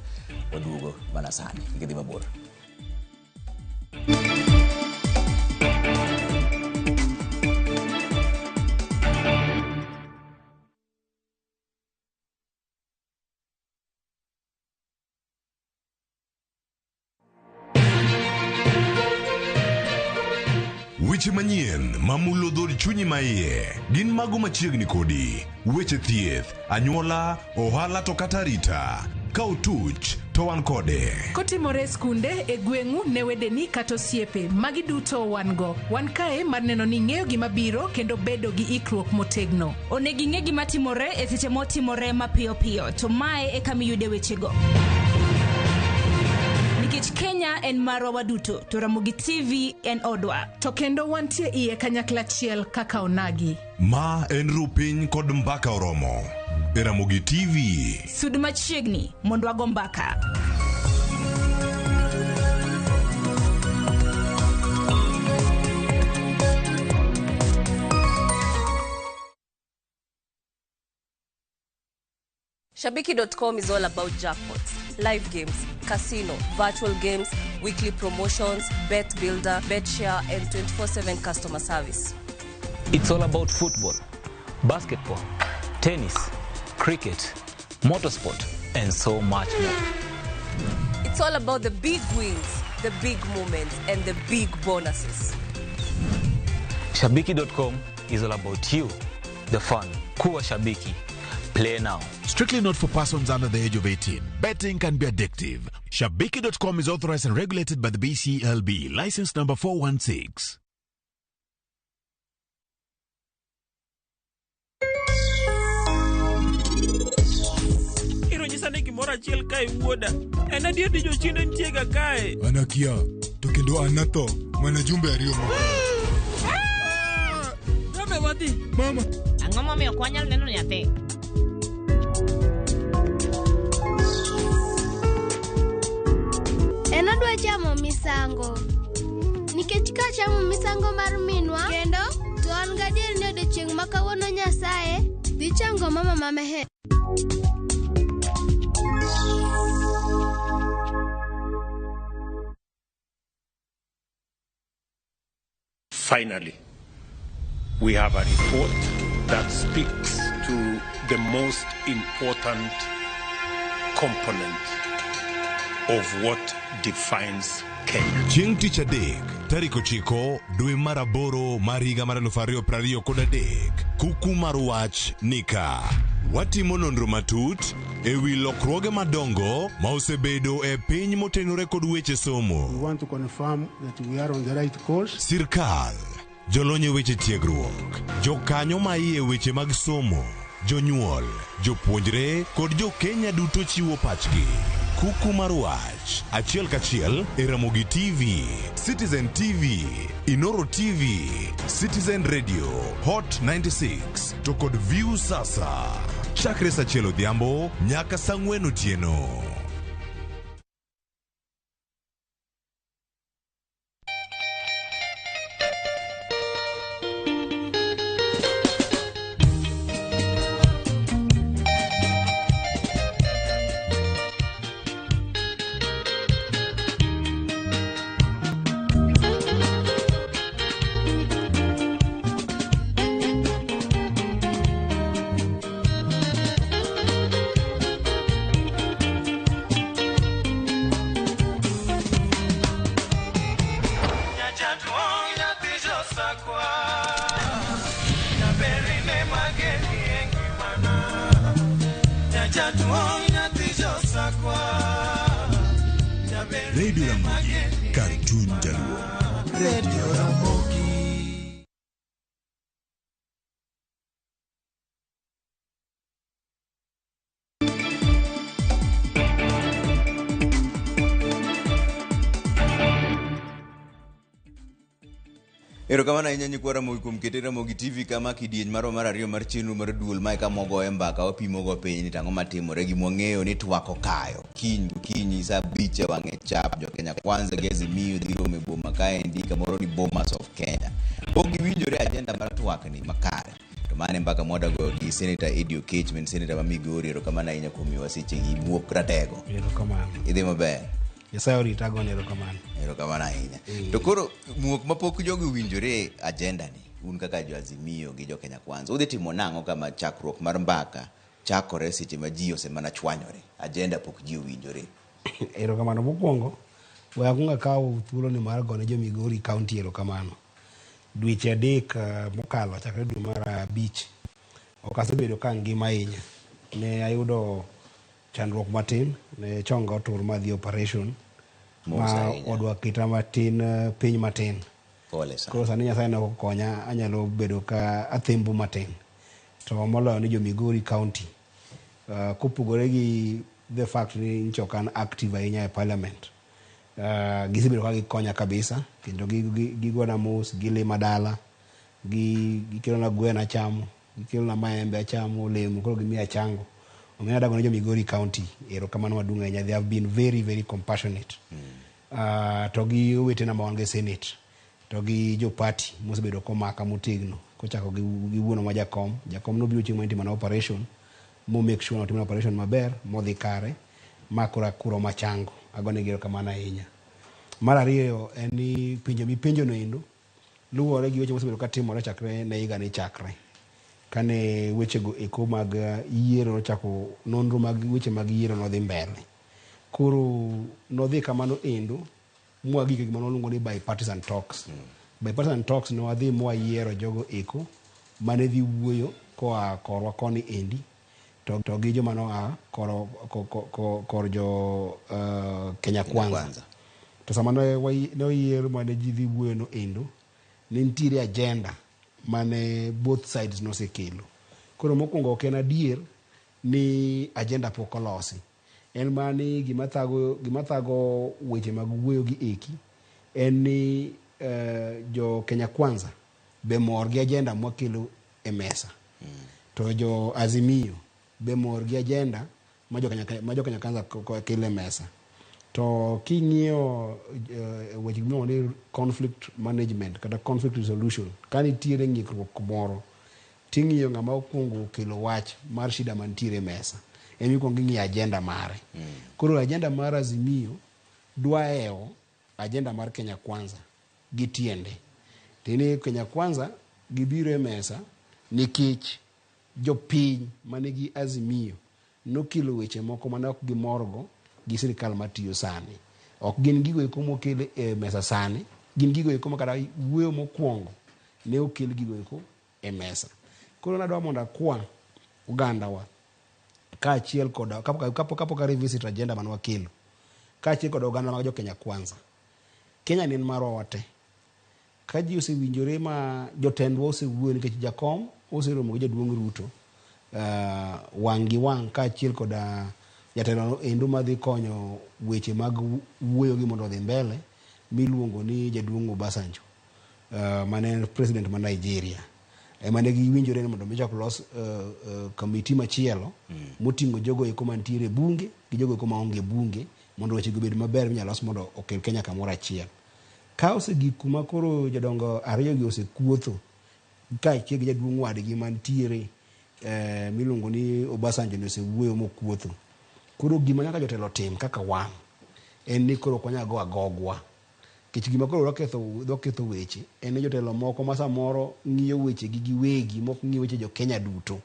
Waduogo mana sani. Kik idhi mabor. Weche manyien mamulo dhood chunyi maiye gin mago machiegni kodi. Weche thieth, anyuola, ohala to kata arita. Ka otuch to wan kode. Kotimore e skunde, e gweng'u, ne wedeni kata osiepe, magi duto wan go. Wan kae mar neno ni ing'eyo gima biro kendo bedo gi ikruok motegno. Onego ing'e gima timore e seche motimore mapiyo piyo, to mae e kama iyude wechego. Nikech Kenya en marwa waduto, to Ramogi TV en odwa. To kendo wantie iye kanyakla achiel kaka onagi. Ma en Rupiny kod Mbaka Oromo e Ramogi TV. Sud machiegni mondo wago mbaka. Shabiki.com is all about jackpots, live games, casino, virtual games, weekly promotions, bet builder, bet share, and 24/7 customer service. It's all about football, basketball, tennis, cricket, motorsport, and so much more. It's all about the big wins, the big moments, and the big bonuses. Shabiki.com is all about you, the fun. Kuwa Shabiki. Play now. Strictly not for persons under the age of 18. Betting can be addictive. Shabiki.com is authorized and regulated by the BCLB. License number 416. Ironyisa ni gimoro achiel kae wuoda. En adier ni jochiende nitie ga kae. An akia, to kendo an natho mana jumbe ariyo mokalo. Dame wadhi. Mama. Ang'o momiyo ok wanyal neno nyathi? En odwa chamo misango. Nikech ka chamo misango mar minwa kendo to an gadier ni odiechieng' ma kawuono Nyasaye dhi chango mama ma Meher. Finally, we have a report that speaks to the most important component of what defines Kenya. Chieng' tich adek, tarik 9 dwe mar aboro mar higa mar 2023, kuku mar wach nika. Watimo nonro matut e wi lokruoge madongo ma osebedo e piny motenore kod weche somo. We want to confirm that we are on the right course. Sirkal, jolony e weche tiegruok, jokanyo ma iye weche mag somo, jonyuol, jopuonjre kod jo-Kenya duto chiwo pachgi. Kuku mar wach, achiel kachiel e Ramogi TV, Citizen TV, Inoro TV, Citizen Radio, Hot 96 to kod View Sasa. Chakre saa achiel odhiambo nyaka saa ang'wen otieno. Radio Ramogi, kar chuny jaluo. Radio Ramogi. Erokamano ahinya nyikwa Ramogi kuom kete Ramogi TV kama kidieny marwa mar ariyo mar chenro mar duol mae kama wagoye mbaka wapimogo piny ni tang'o matimore gima wang'eyo ni twak okayo kiny gokinyi saa 5 e wang'e chap jo Kenya Kwanza gi Azimio dhi romo e boma kaendi kamoro ni Bomas of Kenya. Pok giwinjore agenda mar twak ni makare. To mano e mbaka mwadagoyo gi Senator Eddie Oketch ma en Senator ma Migori. Erokamano ahinya kuom miyowa sechegi muok ratego. Erokamano. Idhi maber. Nyasaye orita agone erokamano. Erokamano ahinya. To koro muok mapok jogi owinjore agenda ni, un kaka jo Azimio gi jo Kenya Kwanza, udhi timo nang'o kama chakruok mar mbaka chakore seche ma ji osemana chwanyore, agenda pok ji owinjore? Erokamano. Mokwongo, we akwong akaw thuoloni mar gone jo Migori County erokamano. Dweche 3 mokalo chakre dwe mar 5, ok asebedo ka angima ahinya. Ne ayudo chandruok matin, ne chonga otur madhi operation ma odwa keta matin piny matin. Pole sana. Koro sani Nyasaye ne okonya, anyalo bedo ka athembo matin. To moloyo ni jo Migori County, kopogore gi the fact ni nyocha ok an active ahinya e parliament, gisebedo ka gikonya kabisa kendo gigona mos, gilima dala, gikelona gweno achamo, gikelona maembe achamo, olemo, koro gimiya chango. Omiyo adago ne jo Migori County erokamano maduong' ahinya. They have been very very compassionate. To gi owetena ma wan go e Senate, to gi jo party mosebedo komaka motegno, kochako gi wuonwa ma jakom. Jakom nobiro chieng' mane itimona operation, mo make sure notimna operation maber, modhi kare, ma koro akuro machango. Agonegi erokamano ahinya. Mar ariyo en ni penjo mipenjo no endo luwore gi weche mosebedo katimore chakre ne higa ni chakre. Kane wechego eko mag yiero nochako, nonro mag weche mag yiero nodhi mbele. Koro nodhi kamano endo mwagik e gima nwaluongo ni bipartisan talks. Bipartisan talks ne wadhi mwayiero jogo eko mane dhi wuoyo koa korwa koni endi to gi joma noa kor jo Kenya Kwanza. To sama ne oyier mane ji dhi wuoyo no endo, ne nitiere agenda mane both sides nosekelo. Koro mokwongo ok en adier ni agenda pok olosi. En mana ni gima thago weche mag wuoyo gi eki en ni jo Kenya Kwanza be mor gi agenda mwakelo e mesa. To jo Azimio be mor gi agenda ma jo Kenya Kwanza kelo e mesa. To king'iyo weche miluongo ni conflict management kata conflict resolution, ka nitiere ng'ikruok moro, ting'iyo ng'ama okwongo okelo wach mar shida mantiere e mesa, ema ikwongo ing'iyo agenda mare. Koro agenda mar Azimio dwa hewo agenda mar Kenya Kwanza gi tiende. Tini Kenya Kwanza gibiro e mesa nikech jopiny manigi Azimio nokelo weche moko mane ok gimorgo gi sirikal matiyo sani. Ok gin gigo eko mokel e mesa sani, gin gigo eko makata wuoyo mokwongo ne okel gigo eko e mesa. Koro nadwa mondo akwa ogandawa kaachiel kod kapok a revisit agenda mane wakelo, kaachiel kod oganda mag jo Kenya Kwanza. Kenya ni en marwa wate. Ka ji osewinjore ma jotendwa osewuoyo nikech jakom oseromo gi jaduong' Ruto wang' gi wang' kaachiel kod jatelo endo madhi konyo weche mag wuoyo gi mondo odhi mbele miluongo ni jaduong' Obasanjo, mane en president ma Nigeria. Ema ne giwinjore ni mondo mi chak los committee machielo moting'o jogo eko mantiere e bunge gi jogo eko maonge bunge mondo weche go obed maber minyalo los mondo okel Kenya kamoro achiel. Ka osegik kuma koro jodongo ariyo gi osekuotho kaachiel gi jaduong' wadgi mantiere miluongo ni Obasanjo ni osewuoyo mokuotho. Koro gima nyaka jotelo tim kaka wan en ni koro ok wanyal go agogwa. Nikech gima koro dwa ketho weche en ni jotelo moko ma samoro ng'iyo weche gi giwegi mok ng'i weche jo Kenya duto.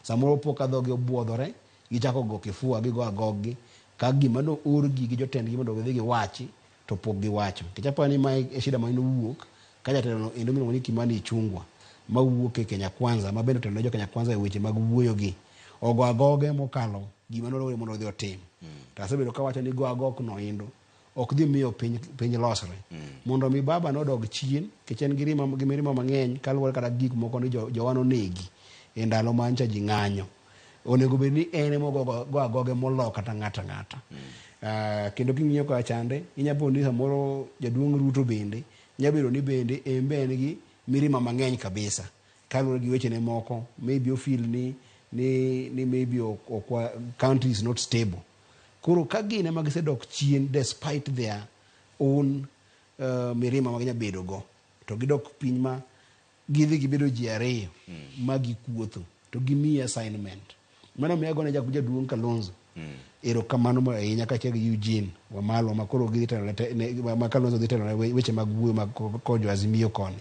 Samoro po ka dhogi obuodhore, gichako go kifua, gigo agoggi ka gima no orgi gi jotendgi mondo gidhi giwachi to pok giwacho. Nikech aparo ni mae e shida mane owuok ka jatelo no endo miluongo ni Kimani Ichung'wa mawuok e Kenya Kwanza ma bende otelo ne jo Kenya Kwanza e weche mag wuoyo gi ogo agoge mokalo gima nodwaro mondo odhi otim. To asebedo kawacho ni go agok no endo ok dhi miyo piny losre. Mondo mi baba nodog chien, nikech en gi mirima mang'eny kaluwore kata gik moko ni jowa nonegi e ndalo ma ncha ji ng'anyo. Onego bed ni en ema ogo agoge molo kata ng'ato ang'ata. Kendo king'iyo kocha chande, inyalo po ni samoro jaduong' Ruto bende nyalo bedo ni bende en be en gi mirima mang'eny kabisa kaluwore gi wechene moko. Maybe o feel ni maybe ok country is not stable. Koro ka gin ema gisedok chien despite their own mirima ma ginya bedo go, to gidok piny ma gidhi gibedo ji ariyo ma gikuotho to gimiyi assignment. Mano miyo agone jaduong' Kalonzo erokamano ahinya kaachiel gi Eugene Wamalwa ma koro gidhi telo ma Kalonzo dhi telo ne weche mag wuoyo mag konyo Azimio koni.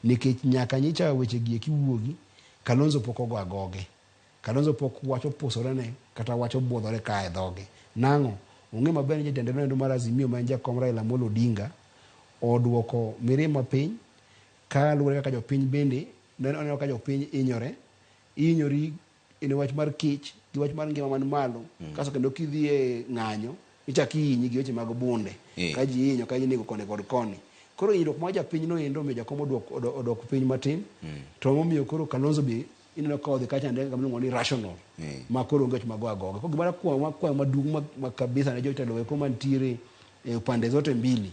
Nikech nyaka nyicha weche gi eki wuogi, Kalonzo pok ogo agoge. Kalonzo pok wacho pusore ne kata wacho buodhore ka e dhoge. Nang'o? Ong'e maber ni jatende noendo mar Azimio ma en jakom Raila Amolo Odinga oduoko mirima piny kaluwore kaka jopiny bende oneno ka jopiny hinyore. Ihinyori e wach mar kech gi wach mar ngima man malo. Kasto kendo kidhi e ng'anyo ichak ihinyi gi weche mag bunde. Ka ji hinyo ka ji nego koni kod koni. Koro hinyruok mar japiny no endo omiyo jakom odok piny matin. To momiyo koro Kalonzo be ineno ka odhi kacha ndege kama iluongo ni rational. Ma koro onge wach mag go agoga. Koro gimoro akwayo maduong' ma kabisa ne jotelo eko mantiere e pande zote mbili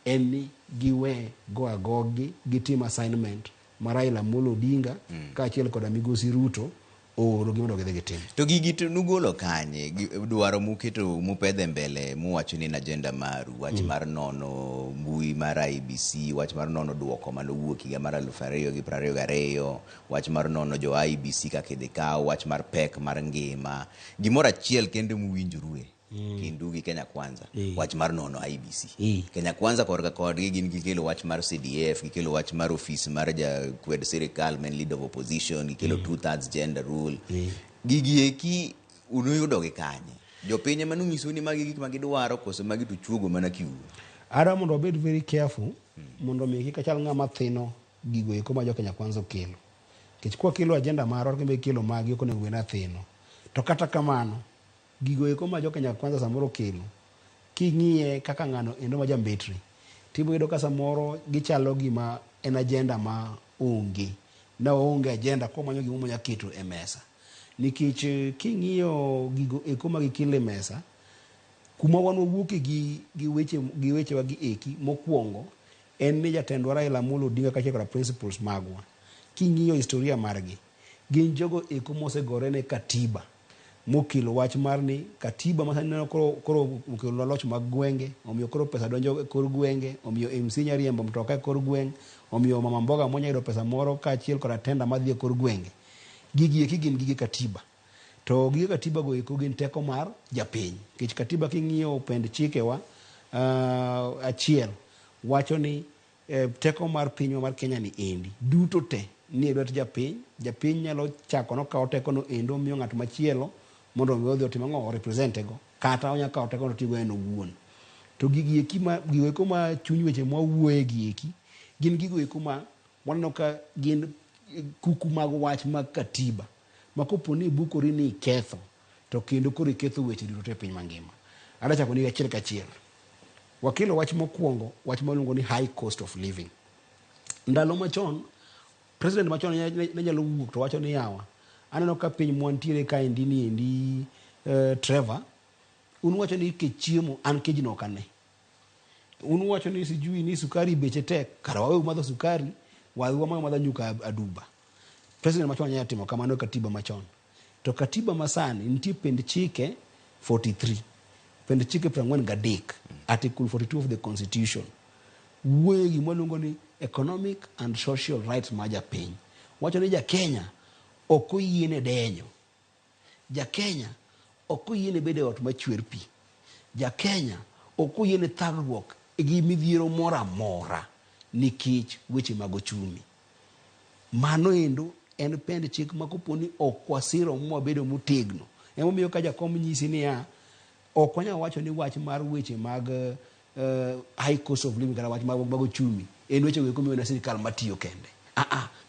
en ni giwe go agogi gitim assignment ma Raila Amolo Odinga kaachiel koda migosi Ruto ooro gi mondo gidhi gitim. To gigi to nugolo kanye? Dwaro muketo mupedhe mbele muwacho ni en agenda maru, wach mar nono mbui mar IEBC, wach mar nono duoko manowuok higa mar 2022, wach mar nono jo IEBC kaka idhi kaw, wach mar pek mar ngima. Gimoro achiel kende muwinjorue kindu gi Kenya Kwanza, wach mar nono IEBC. Kenya Kwanza korka kodgi gin gikelo wach mar CDF, gikelo wach mar ofis mar jakwed sirikal main leader of opposition, gikelo 2/3 gender rule. Gigi eki unuyudogi kanye? Jopiny ema nonyisou ni magi gik ma gidwaro koso magi to chuogo mana kiu? Adwa mondo wabed very careful mondo mi kik achal ng'ama thino gigo eko ma jo Kenya Kwanza okelo. Nikech kwakelo agenda marwa to gin be gikelo magi ok onego bed ni athino. To kata kamano, gigo eko ma jo Kenya Kwanza samoro okelo, king'iye kaka ng'ano endo ma jambetri, tibiro yudo ka samoro gichalo gima en agenda ma onge. Na oonge agenda komanyo gima onya keto e mesa. Nikech king'iyo gigo eko ma gikelo e mesa, kuma wan wawuoke gi wechewa gi eki mokwongo en ni jatendwa Raila Amolo Odinga kaachiel koda principles magwa. King'iyo historia margi, gin jogo eko mosegore ne katiba mokelo wach mar ni katiba ma sani ineno koro okelo loch mag gwenge, omiyo koro pesa donjo e kor gwenge, omiyo MC nya riembo mtoka e kor gweng', omiyo mama mboga monya yudo pesa moro kaachiel koda tenda madhi e kor gwenge. Gigi eki gin gige katiba. To gige katiba go eko gin teko mar japiny. Nikech katiba king'iyo pend chikewa achiel wacho ni teko mar pinywa mar Kenya ni endi duto te ni e lwet japiny. Japiny nyalo chako nokawo teko no endo miyo ng'at machielo mondo mi odhi otim ang'o, orepresente go, kata onya kawo teko no otigo en owuon. To gigi eki ma gigo eko ma chuny weche mwawuoye gi eki gin gigo eko ma waneno ka gin kuku mag wach mag katiba ma kopo ni ibukori ni iketho to kendo koro iketho weche duto te e piny mangima. Adwa chako ni achiel kachiel. Wakelo wach mokwongo, wach maluongo ni high cost of living. Ndalo machon, president machon ne nyalo wuok to wacho ni yawa, aneno ka piny mwantiere kaendi ni endi Trevor, un wacho ni kech chiemo, an kejno ok ane. Un wacho ni sijui ni sukari beche tek, kara wawe madho sukari, wadhi wamadho madha nyuka aduba. President machon nyalo timo kamano e katiba machon. To katiba masani nitie pend chike 43, pend chike 43, article 42 of the constitution. Wuoyo gima waluongo ni economic and social rights ma japiny. Wacho ni ja Kenya ok oyiene denyo. Ja Kenya ok oyiene bedo e ot machwer pi. Ja Kenya ok oyiene thagruok gi midhiero moro amora nikech weche mag ochumi. Mano endo en pend chik ma kopo ni ok wasiro mwabedo motegno. Emomiyo ka jakom nyisi niya, ok wanyal wacho ni wach mar weche mag high cost of living kata wach mag ochumi en weche go eko miyo sirikal matiyo kende.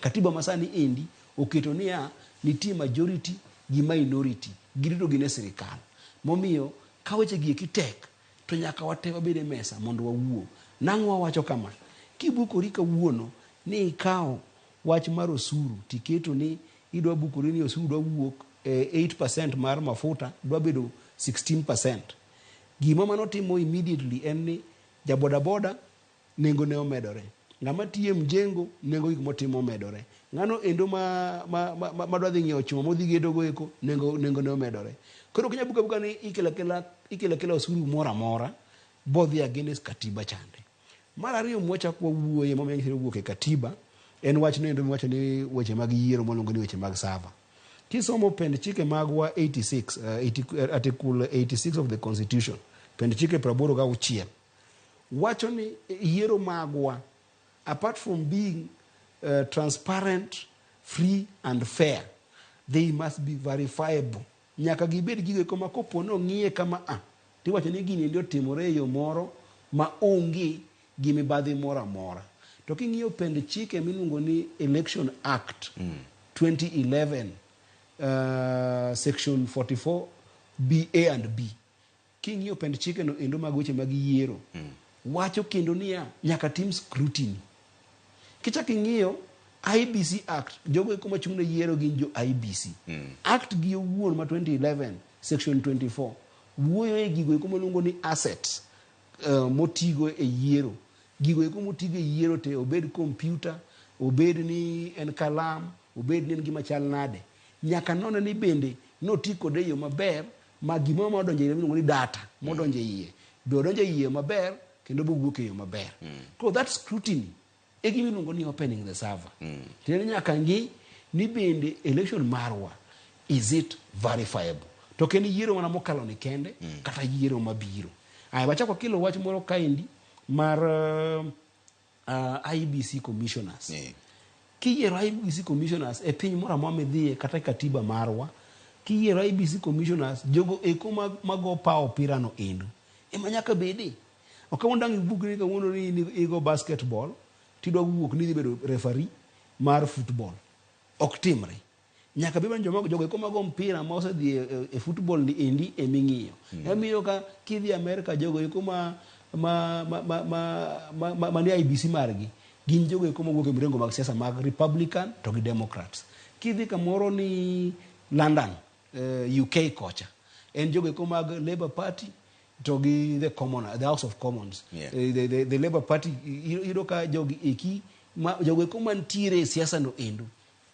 Katiba masani endi oketo niya nitie majority gi minority, giduto gin e sirikal. Momiyo ka weche gi eki tek to nyaka wate wabed e mesa mondo wawuo. Nang'o wawacho kama? Kibukori kawuono ni ikawo wach mar osuru tiketo ni idwa bukori ni osuru dwa wuok 8% mar mafuta dwa bedo 16%. Gima mano timo immediately en ni ja boda boda nengo ne omedore. Ng'ama tiyo e mjengo, nengo gik motimo omedore. Ng'ano endo ma, ma, ma, ma, madwa dhi ng'iewo chuma modhi gedogo eko, nengo, nengo ne omedore. Koro ok inyal buka buka ni ikelo akela, ikelo akela osuru moro amora bodhi against katiba chande. Mar ariyo mwachak wawuoye momiyo anyisi ni owuok e katiba en wach noendo miwacho ni weche mag yiero mwaluongo ni weche mag server. Kisomo pend chike magwa 86, 80, article 86 of the constitution, pend chike 86 wacho ni yiero magwa apart from being transparent, free and fair, they must be verifiable. Nyaka gibed gigo eko ma kopo ni ong'iye kama a tiwacho ni gini endi otimore e yo moro ma onge gi mibadhi moro amora. To king'iyo pend chike miluongo ni Election Act 2011 section 44 B A and B, king'iyo pend chike no endo mag weche mag yiero wacho kendo niya nyaka tim scrutiny. Kichak ing'iyo IEBC Act, jogo eko machung' ne yiero gin jo IEBC. Act gi owuon ma 2011 section 24 wuoyo e gigo eko maluongo ni assets motigo e yiero. Gigo eko motigo e yiero te obed computer, obed ni en kalam, obed ni en gima chal nade. Nyaka none ni bende noti kode e yo maber ma gimoro ma odonjo e iye miluongo ni data modonjo e iye be odonjo e iye maber kendo bowuok e yo maber. Koro that scrutiny e gima iluongo ni opening the server. Tiende ni nyaka ng'i ni bende election marwa is it verifiable. To ok en yiero mana mokalo ni kende kata yiero mabiro. Aya wachako wakelo wach moro kaendi mar IEBC commissioners. Kiyiero IEBC commissioners e piny moro amora midhiye kata e katiba marwa, kiyiero IEBC commissioners, jogo eko mago pawo opira no endo ema nyaka bede. Ok kawuono dang' ibuk ni kawuono ni in igo basketball tidwa wuok ni idhi bedo referee mar football. Ok timre. Nyaka bed ni joma jogo eko mago mpira ma osedhi e football ni endi eming'iyo. Emiyo ka kidhi Amerika jogo eko ma ma ma ma ma ma ma manie IEBC margi gin jogo eko mawuok e mrengo mag siasa mag Republican to gi Democrats. Kidhi kamoro ni London, UK kocha, en jogo eko mag Labour Party to gi the common, the House of Commons. The Labour Party iyudo ka jogi eki ma, jogo eko mantiere e siasa no endo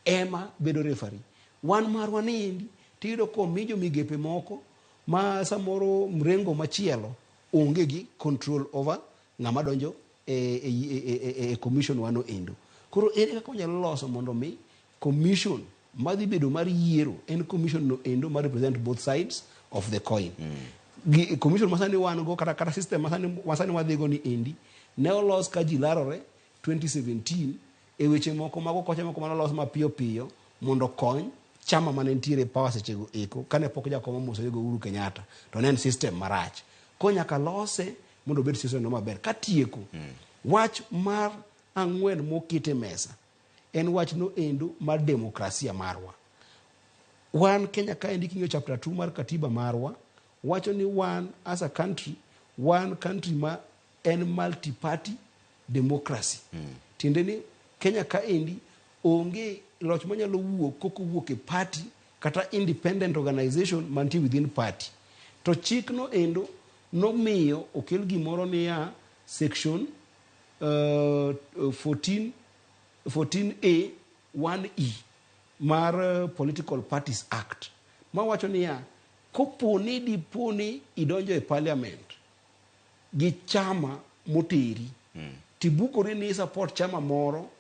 ema bedo referee. Wan marwa ni endi tiyudo komi jo migepe moko ma samoro mrengo machielo onge gi control over ng'ama donjo e commission wano endo. Koro ere kaka wanyalo loso mondo mi commission madhi bedo mar yiero en commission no endo ma represent both sides of the coin. Gi commission masani wan go kata kata system masani masani wadhi go ni endi ne olos ka ji larore 2017 e weche moko mago kocha moko mane olos mapiyo piyo mondo okony chama mane nitiere e power sechego eko kane pok jakom omosore go Uhuru Kenyatta to ne en system marach. Koro nyaka lose mondo obed system no maber. Katieko, wach mar ang'wen moket e mesa en wach no endo mar demokrasia marwa. Wan Kenya kaendi king'iyo chapter 2 mar katiba marwa wacho ni wan as a country, wan country ma en multi party democracy. Tiende ni Kenya kaendi onge loch manyalo wuok kok owuok e party kata independent organization mantie within party. To chik no endo nomiyo okel gimoro niya section 14A 1E mar Political Parties Act mawacho niya kopo ni dipo ni idonjo e parliament gi chama moteri tibukori ni support chama moro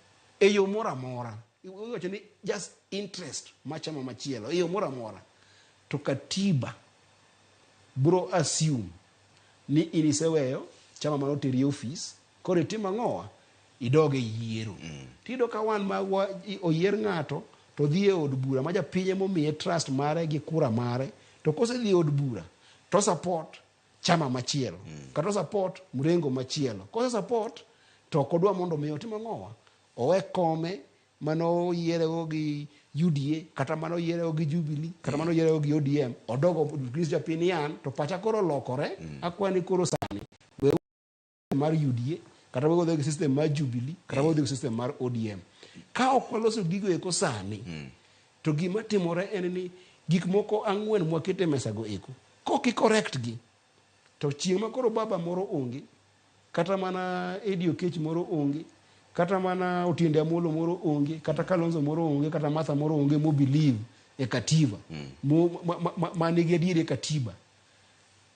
e yo moro amora, iwacho ni just interest ma chama machielo e yo moro amora, to katiba bro assume ni in iseweyo chama mane oteri e ofis, koro itimo ang'owa idog e yiero. Tiyudo ka wan ma oyier ng'ato to dhi e od bura ma japiny emomiye trust mare gi kura mare, to kosedhi e od bura to support chama machielo kata support mrengo machielo. Kose support to ok odwa mondo mi otim ang'owa, owe kome mane oyierego gi UDA kata mane oyierego gi Jubilee kata mane oyierego gi ODM, odog nyis japiny ni an to pacha koro olokore, akwa ni koro sani we mar UDA kata we gi system mar Jubilee kata we gi system mar ODM. Ka ok waloso gigo eko sani, to gima timore en ni gik moko ang'wen mwakete e mesa go eko kok i correct gi, to chieng' ma koro baba moro onge kata mana Eddie Oketch moro onge Kata mana Otiende Amolo moro onge, kata Kalonzo moro onge, kata Martha moro onge mo believe e katiba. Mo, ma, ma, ma, ma nigi adieri e katiba.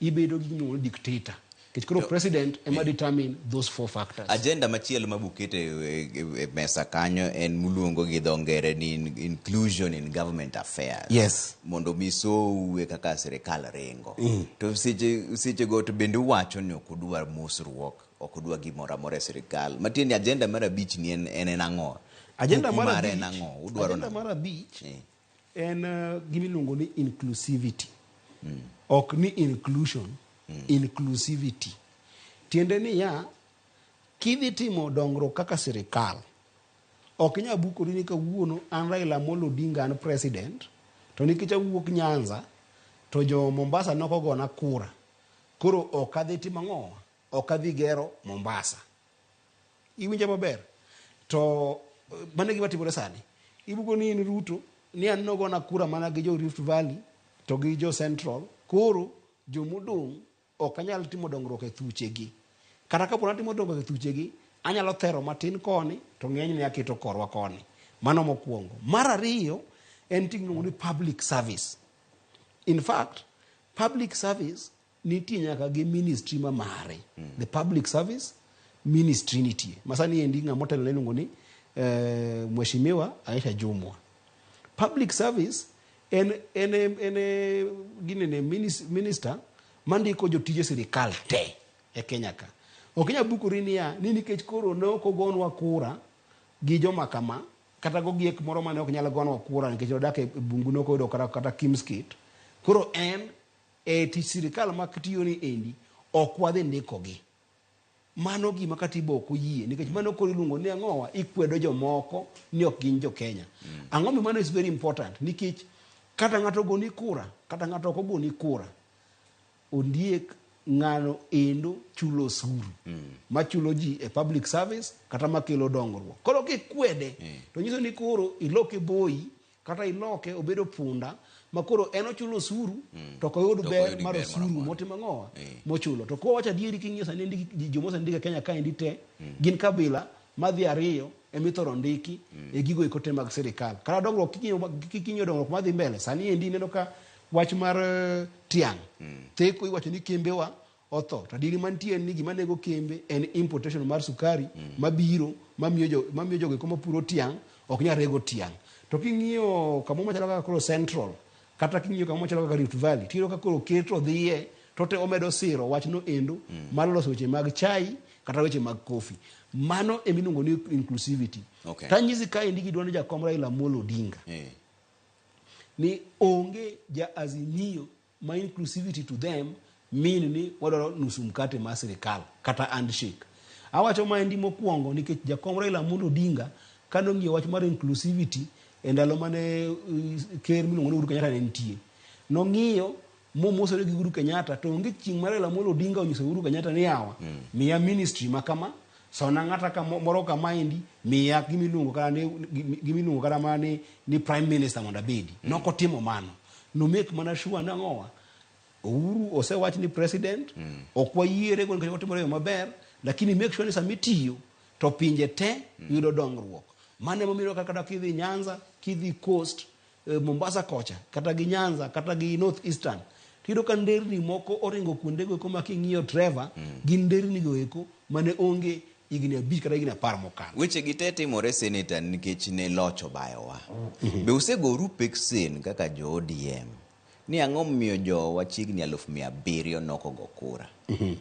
Ibedo gi gimiluongo ni dictator. Nikech koro president ema determine those four factors. Agenda machielo ma bukete e mesa kanyo en muluongo gi dho ngere ni inclusion in government affairs. Yes. Mondo mi sou e kaka sirikal ringo. To seche go to bende uwacho ni ok udwar mosruok, ok udwar gimoro amora e sirikal. Matiende ni agenda mar abich ni en ang'o? Agenda Kuku mar mare en abich, ang'o? Udwaro agenda nang'o? mar abich en gimiluongo ni inclusivity. Ok ni inclusion, inclusivity. Tiende niya, kidhi timo dongruok kaka sirikal, ok inyal bukori ni kawuono an Raila Amolo Odinga an president, to nikech awuok Nyanza, to jo Mombasa nok ogona kura. Koro ok adhi timo ang'o? Ok adhi gero Mombasa. Iwinja maber? To mano e gima timore sani. Ibuko ni in Ruto, ni an nogona kura mana gi jo Rift Valley to gi jo Central. Koro jomodong' ok anyal timo dongruok e thuchegi. Kata kapo ni atimo dongruok e thuchegi, anyalo thero matin koni, to ng'enyne aketo korwa koni. Mano mokwongo. Mar ariyo, en ting' miluongo ni public service. In fact, public service nitie nyaka gi ministry ma mare. The public service ministry nitie. Masani endi ng'ama otelo ne iluongo ni Mheshimiwa Aisha Jumwa. Public service en ginene minister mandiko jotije sirikal te e Kenya ka. Ok inyal bukori niya ni nikech koro ne ok ogonwa kura gi joma kama, kata gogiek moro mane ok nyal gonwa kura nikech odak e bungu ne ok oyudo kata Kimskit. Koro en e tich sirikal ma tiyo ni endi ok wadhi ndikogi. Mano gima katiba ok oyie nikech mano koro iluongo ni ang'owa, ikwedo jomoko ni ok gin jo Kenya. Ang'o mi mano is very important nikech kata ng'ato ogoni kura, kata ng'ato ok ogoni kura, ondiek ng'ano endo chulo osuru machulo ji e public service kata makelo dongruok. Koro kikwede to nyiso ni koro iloke boyi kata iloke obedo punda ma koro en ochulo osuru to ok oyud To ok ber oyud mar ber osuru moro amora. motimo ang'owa mochulo. To kwa wacho adieri king'iyo sani joma osendiki e Kenya kaendi te gin kabila madhi ariyo emithoro ndiki e gigo eko te mag sirikal. Kata dongruok king'iyo dongruok madhi mbele sani endi ineno ka wach mar tiang' theko iwacho ni kembewa otho. To adieri mantie en ni gima nego kembe en importation mar sukari mabiro mamiyo jogo eko mapuro tiang' ok nyal rego tiang'. To king'iyo kamoro machalo kaka koro Central kata king'iyo kamoro machalo kaka Rift Valley tiyudo ka koro ker to dhiye to te omedo siro wachno endo mar loso weche mag chai kata weche mag kofi. Mano emiluongo ni inclusivity. Tanyisi kaendi gi duond jakom Raila Amolo Odinga ni onge ja Azimio ma inclusivity to them mean ni wadwaro nusu mkate mar sirikal kata handshake. Awacho maendi mokwongo nikech jakom Raila Amolo Odinga kanong'iyo wach mar inclusivity e ndalo mane ker miluongo ni Uhuru Kenyatta ne nitie. Nong'iyo momosore gi Uhuru Kenyatta to onge chieng' ma Raila Amolo Odinga onyiso Uhuru Kenyatta ni yawa miya ministry ma kama sona ng'ata ka moro kamaendi miya gimiluongo kata ni gimiluongo kata mana ni prime minister mondo abedi. Nokotimo mano. No make mana sure nang'owa Uhuru osewach ni president ok wayiere go nikech otimore yo maber lakini make sure ni sama itiyo to pinje te yudo dongruok. Mano emomiyo kata kidhi Nyanza, kidhi Coast, Mombasa kocha, kata gi Nyanza, kata gi North Eastern, tiyudo ka nderni moko oringo kuondego eko ma king'iyo Trevor, gin nderni go eko mane onge higni 5 kata higni 10 mokalo. Weche gi te timore senator nikech ne loch obayowa. Be usegoru peksen kaka jo ODM ni ang'o momiyo jowa chiegni 700,000 nokogo kura?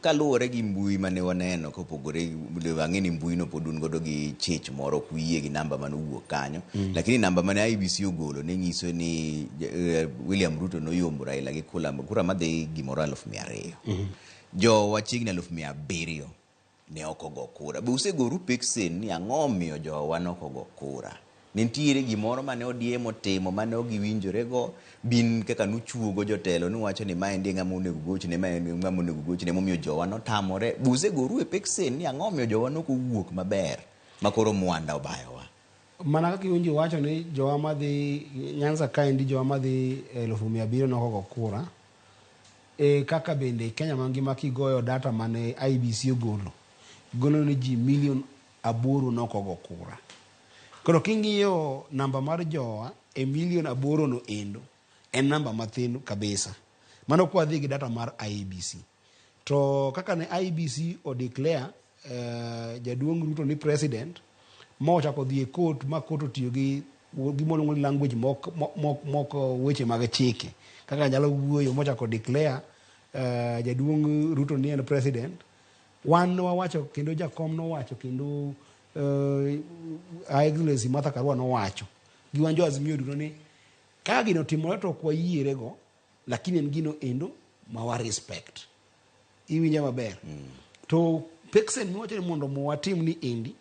Kaluwore gi mbui mane waneno kopogore, ang'e ni mbui no pod un godo gi chich moro ok uyie gi namba mane owuok kanyo. Lakini namba mane IEBC ogolo ne nyiso ni William Ruto noyombo Raila gi kura madhi gimoro 200,000. Jowa chiegni 700,000 ne ok ogo kura. Be usegoru peksen ni ang'o omiyo jowa nok ogo kura? Nitiere gimoro mane ODM otimo mane ok giwinjorego, bin kaka nuchuogo jotelo nuwacho ni maendi e ng'ama onego gochne, mae e ng'ama onego gochne momiyo jowa notamore. Be usegoru e peksen ni ang'o omiyo jowa nok owuok maber ma koro mwanda obayowa? Mana kaka iwinjo wacho ni jowa madhi Nyanza kaendi jowa madhi 700,000 nok ogo kura. E kaka bende Kenya mangima kigoyo data mane IEBC ogolo, golo ni ji milion aboro nokogo kura. Koro king'iyo namba mar jowa e milion aboro no endo en namba mathin kabisa. Mano kwadhi gi data mar IEBC. To kaka ne IEBC o declare jaduong' Ruto ni president ma ochako dhi e court ma court otiyo gi gima luongo ni language mok, mok, mok weche mag chike kaka nyalo wuoyo mochako declare jaduong' Ruto ni en president wan wawacho kendo jakom nowacho kendo Her Excellency Martha Karua nowacho gi wan jo Azimio duto ni ka gino otimore to ok wayiere go lakini en gino endo ma wa respect iwinja maber to peksen miwacho ni mondo mo watim ni endi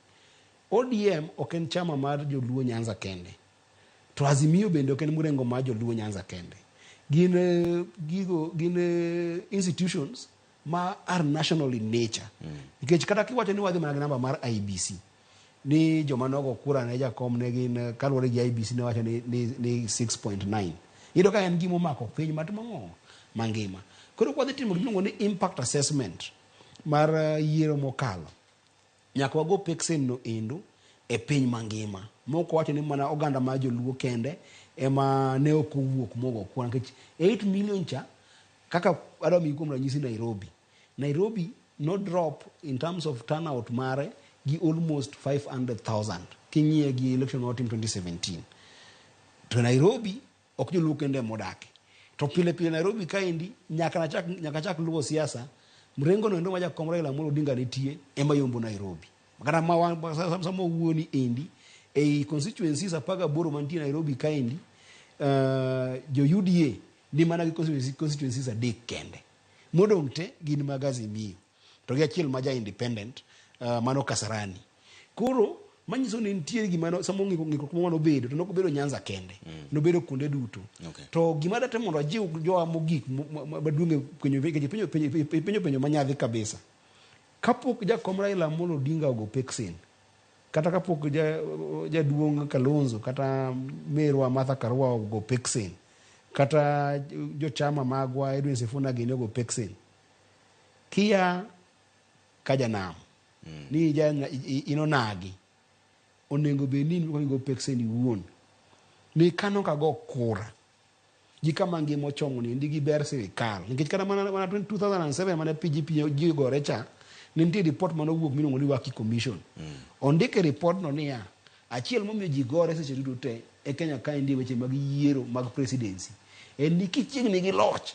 ODM ok en chama mar joluo Nyanza kende to Azimio bende ok en murengo mar joluo Nyanza kende gin gigo gin institutions ma are national in nature nikech kata kiwacho ni wadhi mana gi namba mar IEBC ni joma nogo kura ne jakom ne gin kaluwore gi IEBC ne wacho ni 6.9 iyudo ka en gima omako piny matimo ang'o mangima koro kwadhi timo gimiluongo ni impact assessment mar yiero mokalo nyaka wago peksen no endo e piny mangima mok wacho ni mana oganda mar joluo kende ema ne ok owuok mogo kura nikech 8 million cha kaka adwa miyi kuom ranyisi Nairobi Nairobi no drop in terms of turnout mare gi almost 500,000 king'iye gi election manotim 2017 to Nairobi ok joluo kende emodake to pile pile Nairobi kaendi nyaka chak luwo siasa mrengo no endo ma jakom Raila Amolo Odinga nitie ema yombo Nairobi kata ma sama owuoni endi ei constituencies 18 mantie Nairobi kaendi jo UDA ni mana gi constituencies adek kende modong' te gin mag Azimio to gi achiel ma ja independent mano Kasarani koro manyiso ni nitie gima samo ng'ikruok moro nobedo to nokobedo Nyanza kende nobedo kuonde duto to gima datemo mondo ajiw jowa mogik maduong' e penjo ipenjo penjo manyadhi kabisa kapok jakom Raila Amolo Odinga ogo peksen kata kapok jaduong' Kalonzo kata merwa Martha Karua ogo peksen kata jochama magwa Edwin Sifuna gini ogo peksen kia kajanam ni ja inonagi onego bed ni in go peksen iwuon ni kano kago kura gi kama ngima ochomo ni gi ber sirikal nikech kata mana 2007 mane PGP ji gore cha ne nitie report mane owuok miluongo ni Waki Commission ondike report no niya achiel momiyo ji gore seche duto te e Kenya kaendi weche mag yiero mag presidency en ni kichiegni gi loch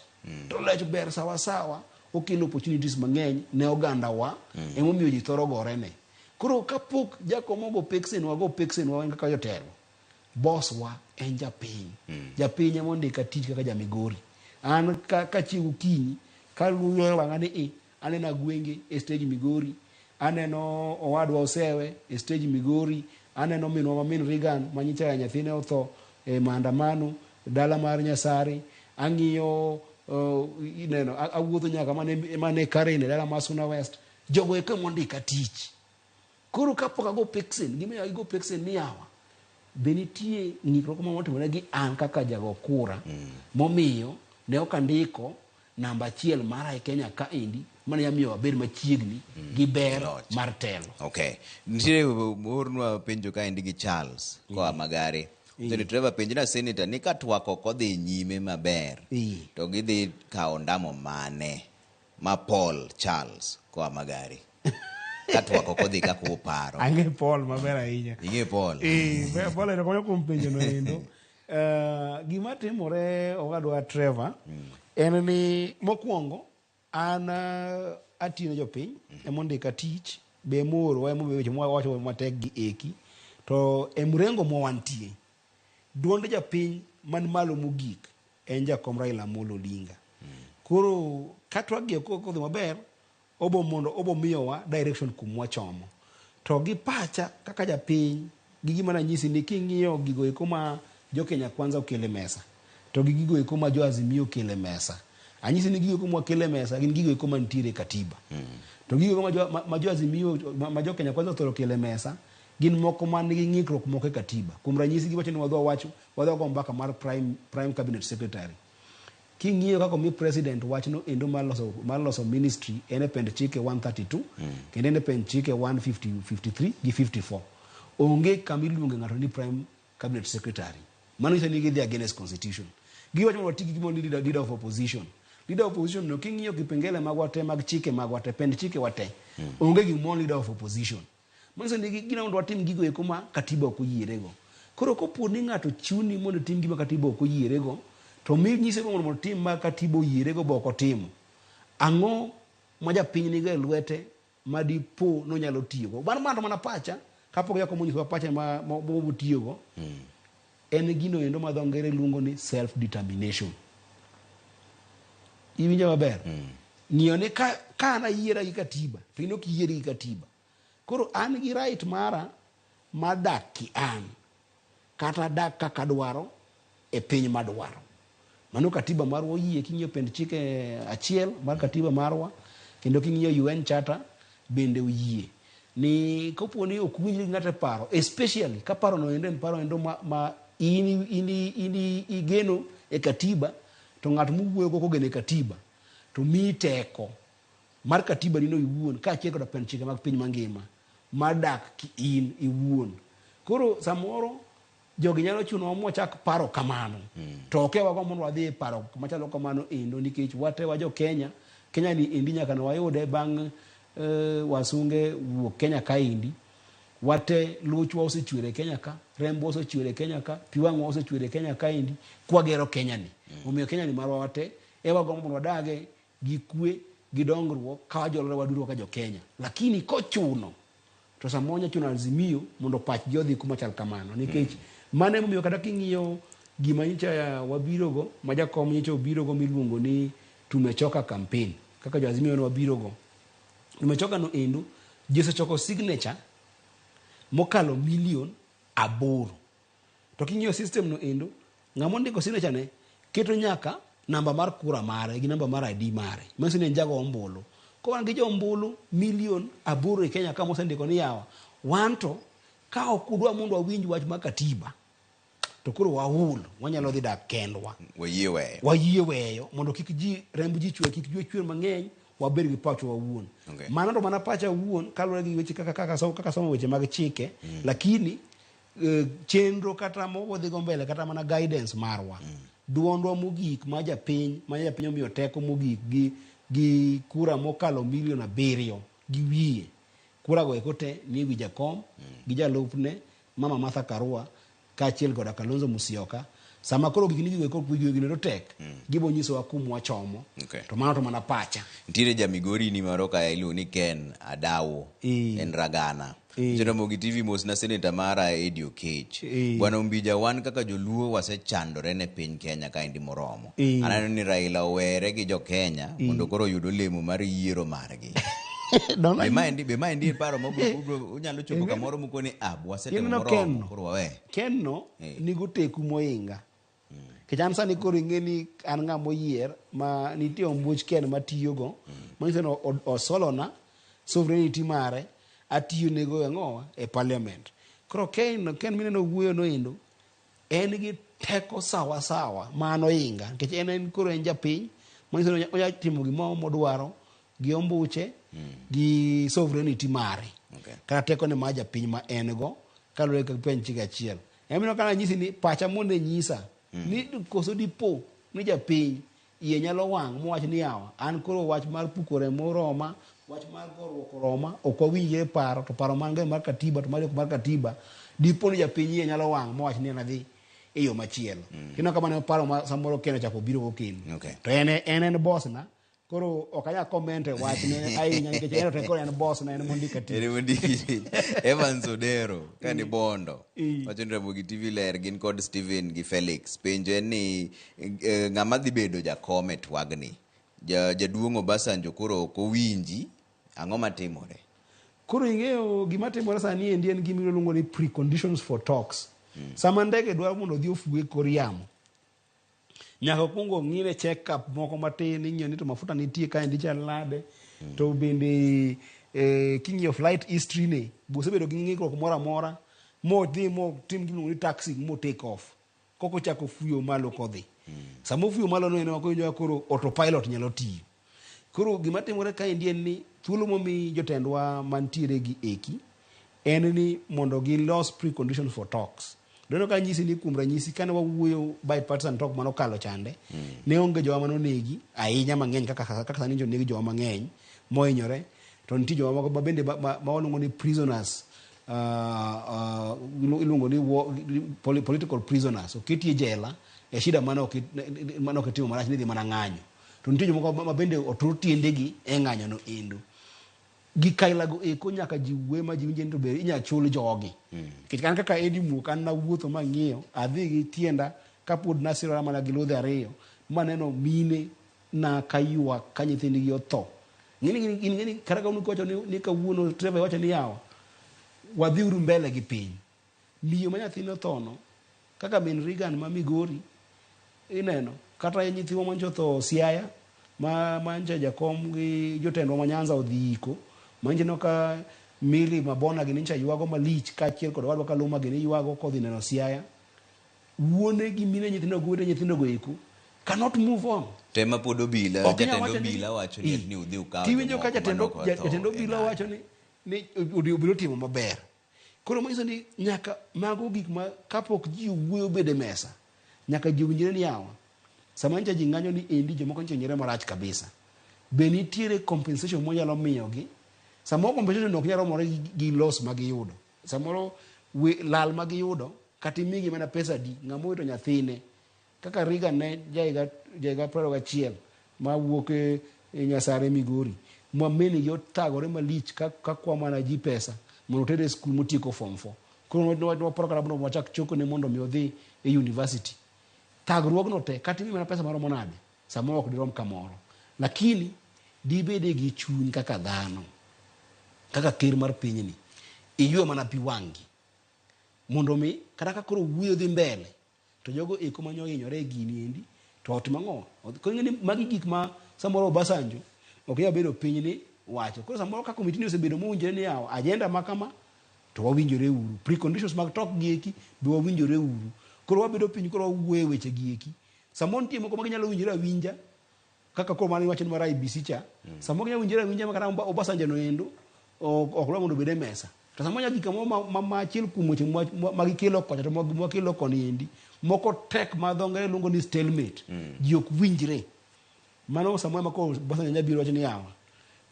to loch ber sawasawa okelo opportunities mang'eny ne oganda wa emomiyo ji thoro gorene koro kapok jakom ogo peksen wago peksen wa kaka jotelo boss wa en japiny japiny ema ondika tich kaka jamigori an kachiew gokinyi kaluwo wang'a ni i aneno Agwenge e stage Migori aneno owadwa Osewe e stage Migori aneno minwa ma min Reagan manyicha nyathine otho e maandamano dala mar Nyasari ang'iyo ineno awuotho nyaka mane Karen e dala mar Suna West jogo eko mondika tich koro kapok ago peksen gima igo peksen ni yawa be nitie ng'ikruok ma otimore gi an kaka jago kura momiyo ne ok andiko namba achiel mara e Kenya kaendi mane nyamiyo wabed machiegni gi ber mar telo. Okay. Nitiere ornwa penjo kaendi gi Charles koa Magare. Senator Trevor penjna senator ni ka twak ok odhi nyime maber to gidhi kawo ndamo mane ma Paul Charles koa Magare. Ka twak ok odhi kaka uparo. Ang'e Paul maber ahinya. Ing'e Paul? Paul ero konyo kuom penjo no endo. Gima timore owadwa Trevor en ni mokwongo an atiyo ne jopiny emondika tich be emoorowa emomiyo weche mwawacho matek gi eki to e mrengo mwawantie duond japiny man malo mogik en jakom Raila Amolo Odinga. Koro ka twak gi ok odhi maber obo mondo obo miyowa direction kuma wachomo to gi pacha kaka japiny gi gima nanyisi ni king'iyo gigo eko ma jo Kenya Kwanza okele mesa to gi gigo eko ma jo Azimio okele mesa anyisi ni gigo eko mwakele mesa gin gigo eko mantiere e katiba to gigo eko ma jo Azimio ma jo Kenya Kwanza othoro kele mesa gin moko man nigi ng'ikruok moko e katiba kuom ranyisi giwacho ni wadwa wacho wadwa go mbaka mar prime cabinet secretary King'iyo kaka omi president wachno endo mar loso, mar loso ministry en e pend chike 132 kendo en e pend chike 153 gi 54. Onge kama iluonge ng'ato ni prime cabinet secretary. Mano nyiso ni gidhi against constitution. Giwacho mondo wati gi gimoro ni leader, leader of opposition. Leader of opposition no king'iyo kipengele magwa te mag chike magwa te, pend chike wa te, onge gimoro leader of opposition. Manyiso ni gina mondo watim gigo eko ma katiba ok oyierego. Koro kopo ni ng'ato chuni mondo itim gima katiba ok oyierego, to mi nyise mondo otim ma katiba oyierego be ok otimo. Ang'o ma japiny nigo e lwete ma dipo nonyalo tiyogo? Mano mano to mana pacha, kapok jakom onyisowa pache ma motiyogo, en gino endo ma dho ngere luongo ni self determination. Iwinja maber? Ng'iyo ni ka, ka an ayiera gi katiba, to in ok iyieri gi katiba. Koro an gi right mara mar dak ki an, kata dak kaka adwaro e piny madwaro. Mano katiba marwa oyie king'iyo pend chike achiel mar katiba marwa, kendo king'iyo UN Charter bende oyie ni kopo ni ok winjri gi ng'ato e paro, especially ka paro no endo en paro endo ma, ma in, in, in igeno e katiba to ng'at mowuoyo go kogeno e katiba to miyi teko mar katiba nino iwuon kaachiel koda pend chike mag piny mangima mar dak ki in iwuon. Koro samoro jogi nyalo chunowa mwachak paro kamano to ok ewago mondo wadhi e paro machalo kamano endo nikech wate wa jo Kenya. Kenya ni endi nyaka ne wayude bang' wasunge wuok Kenya kaendi. Wate luchwa osechwer e Kenya ka, rembwa osechwer e Kenya ka, pi wang'wa osechwer e Kenya kaendi kwagero Kenya ni. Omiyo Kenya ni marwa wate ewagombo mondo wadage gi kwe gi dongruok ka wajolore waduto kaka jo Kenya. Lakini kochuno to samoro nya chuno Azimio mondo pachgi odhi kuma chal kamano nikech mano emomiyo kata king'iyo gima nyocha wabirogo ma jakom nyocha obirogo miluongo ni Tumechoka campaign kaka jo Azimio ne wabirogo. Tumechoka no endo ji osechoko signature mokalo milion 8. To king'iyo system no endo, ng'ama ondiko signature ne keto nyaka namba mar kura mare gi namba mar ID mare. Manyiso ni en jago ombulu. Ka wan gi jo ombulu milion 8 e Kenya ka mosendiko ni yawa, wan to ka ok udwa mondo wawinj wach mar katiba, to koro waul, wanyalo dhi dak kendwa. Wayie weyo. Wayie weyo mondo kik ji remb ji chwer, kik ji chwer mang'eny, wabed gi pachwa wawuon. Mano to mana pacha awuon kaluwore gi weche kaka, kaka, kaka somo weche mag chike, lakini chenro kata mowadhigo mbele kata mana guidance marwa duondwa mogik ma japiny ma japiny omiyo teko mogik gi, gi kura mokalo milion 7 gi wiye kura go eko te ni wi jakom gi jalupne mama Martha Karua kaachiel koda Kalonzo Musyoka. Sama koro gik ni gigo gigo tek gibo nyisowa kuma wachomo. To mano to mana pacha. Nitiere ja Migori ni moro ka iluongo ni Ken Adawo en Ragana. Jaramogi TV mos na seneta mara Eddy Okech. Bwana Ombija, wan kaka joluo wasechandore ne piny Kenya kaendi moromo. Aneno ni Raila owere gi jo Kenya mondo koro oyud olemo mar yiero margi. Be maendi paro ma unyalo chopo kamoro mukoni wasetimo moromo koro wawe. Ken no nigo teku moinga. Nikech an sani koro ing'e ni an ng'ama oyier ma nitie ombuch Ken matiyogo. Manyiso ni osolona sovereignty mare atiyo nego e ang'owa e parliament. Koro Ken mineno wuoyo no endo en gi teko sawa sawa mano inga nikech en koro en japiny manyiso ni onya timo gimoro modwaro gi ombuche gi sovereignty mare. Kata teko ne mar japiny ma en go kaluwore gi penj chik achiel. Emomiyo kana nyisi ni pacha mondo nyisa ni koso dipo ni japiny iye nyalo wang' mowach ni yawa an koro wach mar puko remo oroma, wach mar goruok oroma, ok wawinjre paro to paro man go mar katiba to mari ok mar katiba. Dipo ni japiny iye nyalo wang' mowach ni an adhi e yo machielo. Kendo kamano paro ma samoro Ken ochako obiro go kendo. To en boss na. Koro ok anyal comment e wachne ahinya nikech en to koro en boss na, en mondika tich. En mondiki tich. Evans Odero ka ni Bondo. Wacho ni Ramogi TV ler gin kod Steven gi Felix. Penjo en ni ng'ama dhi bedo jakom e twagni. Jaduong' Obasanjo koro ok owinji, ang'o matimore? Koro ing'eyo gima timore sani endi en gima iluongo ni preconditions for talks. Sama ndege dwaro mondo odhi ofuwe kor yamo, nyaka okuongo ong'ine check up moko matin, ing'iyo ni to mafuta nitie kaendi chal nade, to bende king'iyo flight history ne, be osebedo gi ng'ikruok moro amora, modhi motim gimiluongo ni taxi mo take off, kok ochako fuyo malo kodhi. Sama ofuyo malo no en ema koro koro autopilot nyalo tiyo. Koro gima timore kaendi en ni thuolo momi jotendwa mantiere gi eki en ni mondo gilos preconditions for talks. Doneno ka nyisi ni kuom ranyisi kane wawuoyo bipartisan talk manokalo chande, ne onge jowa manonegi ahinya mang'eny kaka, kaka sani nyocha onegi jowa mang'eny mohinyore to nitie jowa moko ma bende ma, ma, ma waluongo ni prisoners iluongo ni war, political prisoners oketi e jela e shida mane ok mane ok itimo marach ni dhi mana ng'anyo to nitie jomoko ma bende otur tiendegi e ng'anyo no endo gi kailago eko nyaka ji wuoye ma ji winje ni to be inya chul jogi nikech an kaka Eddie Muok an nawuotho mang'iyo adhi gi tienda kapod nasirora mana gi ludhe ariyo maneno mine na kaywak ka nyithindgi otho ng'eni ng'eni kata ka kiwacho ni, ni kawuono Trevor iwacho ni yawa wadhiuru mbele gi piny miyo ma nyathine othono kaka min Regan ma Migori ineno kata nyithiwa mancho otho Siaya ma mancha jakom gi jotendwa ma Nyanza odhi iko manjino ka Mili Mabona gini ncha ywago malich kaachiel kod owadwa Kaluma gini ywago kodhi neno Siaya wuone gi mine nyithindo go wete nyithindo go eko cannot move on Tema pod obila, Ok inyal jatend wacho ni- obila wacho ni ni udhi ukaw tiwinjo ka jomoko jatend manok otho jatend e obila ng'anyo. wacho ni ni obila otimo maber koro manyiso ni nyaka mago gik ma kapok ji owuoyo bedo e mesa nyaka ji owinjre ni yawa sama nyicha ji ng'anyo ni endi jomoko nyicha hinyore marach kabisa be nitiere compensation mwanyalo miyogi samoro compensation ok nyal romore gi, gi loss ma giyudo samoro we, lal ma giyudo kata imigi mana pesa adi ng'ama owito nyathine kaka Reagan ne jahiga jahiga 21 mawuok e, e Nyasare Migori ma min gi othagore malich ka, ka kwa mana ji pesa mondo otere e skul motieko form 4 koro nwaparo kata mondo wachak chokone mondo mi odhi e university thagruogno te kata imi mana pesa maromo nade samoro ok dirom kamoro lakini dibede gi chuny kaka dhano kaka ker mar pinyni iywe mana pi wang'i mondo mi kata ka koro wuoyo dhi mbele to jogo eko mane ohinyore e gini endi to otimo ang'o koro ing'e ni magi gik ma samoro Obasanjo ok nyal bedo piny ni wacho koro samoro ka komiti ni osebedo mowinjore ni yawa agenda ma kama to wawinjore uru preconditions mag talk gi eki be wawinjore uru koro wabedo piny koro wawuoyo e weche gi eki samoro nitie moko ma ginyalo winjore awinja kaka koro mane iwacho ni mar IEBC cha samoro ginyalo winjore awinja ma kata Obasanjo no endo ok dwa mondo obed e mesa to samoro nyaka gik moro ma, ma, ma achiel kuom weche ma gikelo kocha to mwakelo koni endi moko tek ma dho ngere luongo ni stalemate ji ok winjre mano samoro ema koro Obasanjo nyalo biro wacho ni yawa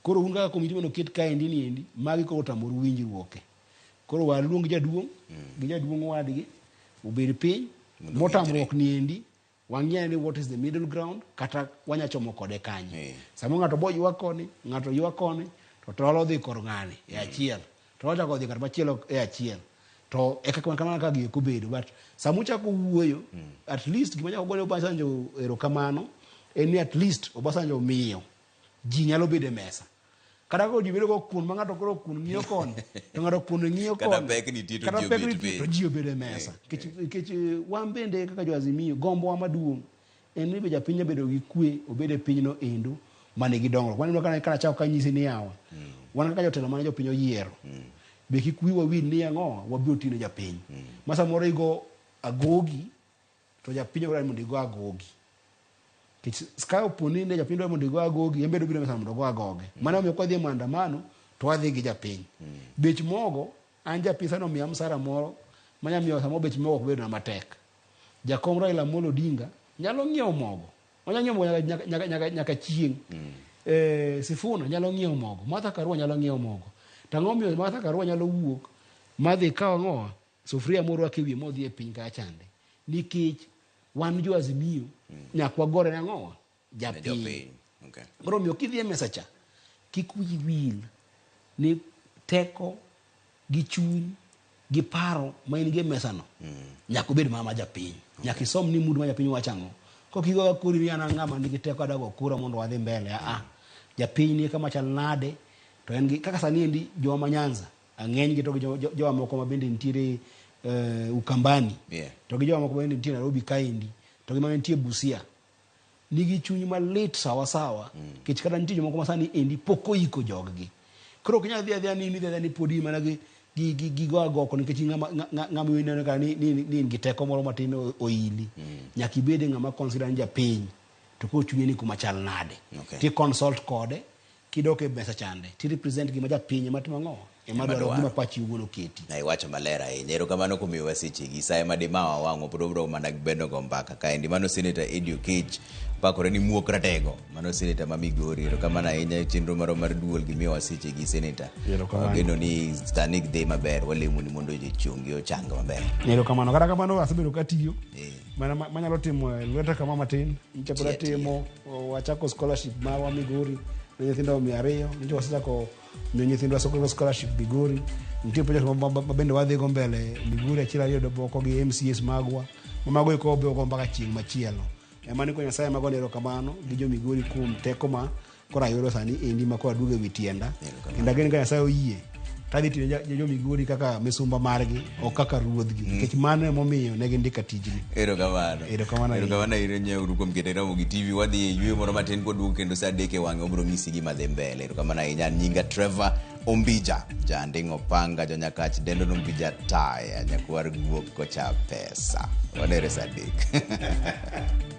koro un kaka komiti mane oket kaendi ni endi magi koro otamoru winjruoke koro waluong jaduong' gi jaduong' wadgi obed piny motamruok ni endi wang'e ni what is the middle ground kata wanya chomo kode kanye samoro ng'ato bo ywak koni ng'ato ywak koni to tol odhi kor ng'ani e achiel to ochako odhi kar machielo e achiel to e kaka kamano kaka gieko bedo but sama uchako wuoyo at least gima nyaka gone Obasanjo erokamano en ni at least Obasanjo omiyo ji nyalo bedo e mesa kata koro ji bedo go kun ma ng'ato koro kun ng'iyo koni to ng'ato kun ng'iyo Kata koni pek nitie to kata ji pek obet nitie piny. to ji obedo e mesa nikech wan bende kaka jo Azimio gombowa maduong' en ni be japiny obedo gi kwe obed e pinyno endo manigi dongruok waneno kana kana chako kanyisi ni yawa wan kaka jotelo mane jopiny oyiero be kik wiwa wil ni ang'o wabiro tiyo ne japiny ma samoro igo agogi to japiny ok dwar ni mondo igo agogi nikech ka opo ni ne japiny dwaro mondo igo agogi en bende obiro e mesa mondo ogo agoge mano omiyo kwadhi e maandamano to wadhi gi japiny bech mogo an japiny sani omiya msara moro manya miyo samoro bech mogo ok bedna matek jakom Raila Amolo Odinga nyalo ng'iewo mogo onyalo ng'iewo mogo nyaka, nyaka, nyaka, nyaka, nyaka chieng' Sifuna nyalo ng'iewo mogo Martha Karua nyalo ng'iewo mogo to ang'o miyo Martha Karua nyalo wuok madhi kaw ang'owa sufuria morwako e wiye modhi e piny kacha chande nikech wan jo Azimio nyaka wagore ne ang'owa japiny Jopiny. Okay. koro omiyo kidhi e mesa cha kik wiyi wil ni teko gi chuny gi paro ma in go e mesa no nyaka obed mana ma japiny nyaka isom ni mood ma japiny wacho ang'o kok igo kori ni an ng'ama nigi teko adago kura mondo wadhi mbele a japiny ni kama chal nade to en gi kaka sani endi jowa ma Nyanza ang'eny gi to gi jowa moko ma bende nitiere Ukambani to gi jowa moko ma bende nitie Nairobi kaendi to gi ma nitie Busia nigi chuny malit sawa sawa nikech kata nitie jomoko ma sani endi pok oiko joggi koro ok inyal dhi adhiya ni idhi adhiya ni pod in mana gi gi gi gi go agoko nikech in ng'ama ng'ama ineno ka ni ni ni in gi teko moro matin oili. Nyaka ibed ng'ama consider ni japiny to koro chunye ni kuma chal nade. Okay. Ti consult kode kidok e mesa chande ti represent gima japiny ema timo ang'o ema Ema dwaro dwaro. gima pachi owuon oketi. Na iwacho maler ahinya. Erokamano kuom miyowa sechegi. Sa ema dimawa wang'wa pod wabiro mana bedo go mbaka kaendi. Mano Senator Eddie Oketch pakore ni muok ratego. Mano Senator ma Migori. Erokamano ahinya e chenro marwa mar duol gi miyowa sechegi Senator. Erokamano. Wageno ni sani dhi maber. Walemo ni mondo jochungi ochang maber. Erokamano. Kata kamano asebedo katiyo. Mana manyalo timo e lweta kama matin. Nyicha pod Tiyo, tiyo. atimo. Wachako scholarship marwa Migori ne nyithindo 200. Nyicha wasechako miyo nyithindwa scholarship Migori. Nitie project ma bende wadhigo mbele Migori achiel ariyo moko gi MCAs magwa. Ma mago eko wabiro mpaka chieng' machielo. Ema ni ko Nyasaye mago erokamano gi jo Migori kuom teko ma koro ayudo sani endi ma koro aduogo ewi tienda. Kendo ageno ka Nyasaye oyie tadhi tiyo ne jo Migori kaka misumba margi ok kaka ruodhgi nikech mano emomiyo ne gindika tijni. Erokamano. Erokamano ahinya. Erokamano ahinya nyeuru kuom keto Ramogi TV. Wadhi e yweyo moro matin kwaduogo kendo sa 3 e wang'e wabiro nyisi gima dhi mbele. Erokamano ahinya. An nyinga Trevor Ombija, janding' opanga, jonyakach dendo Ombija taya, nyakwar guok kocha pesa. Wanere sa 3.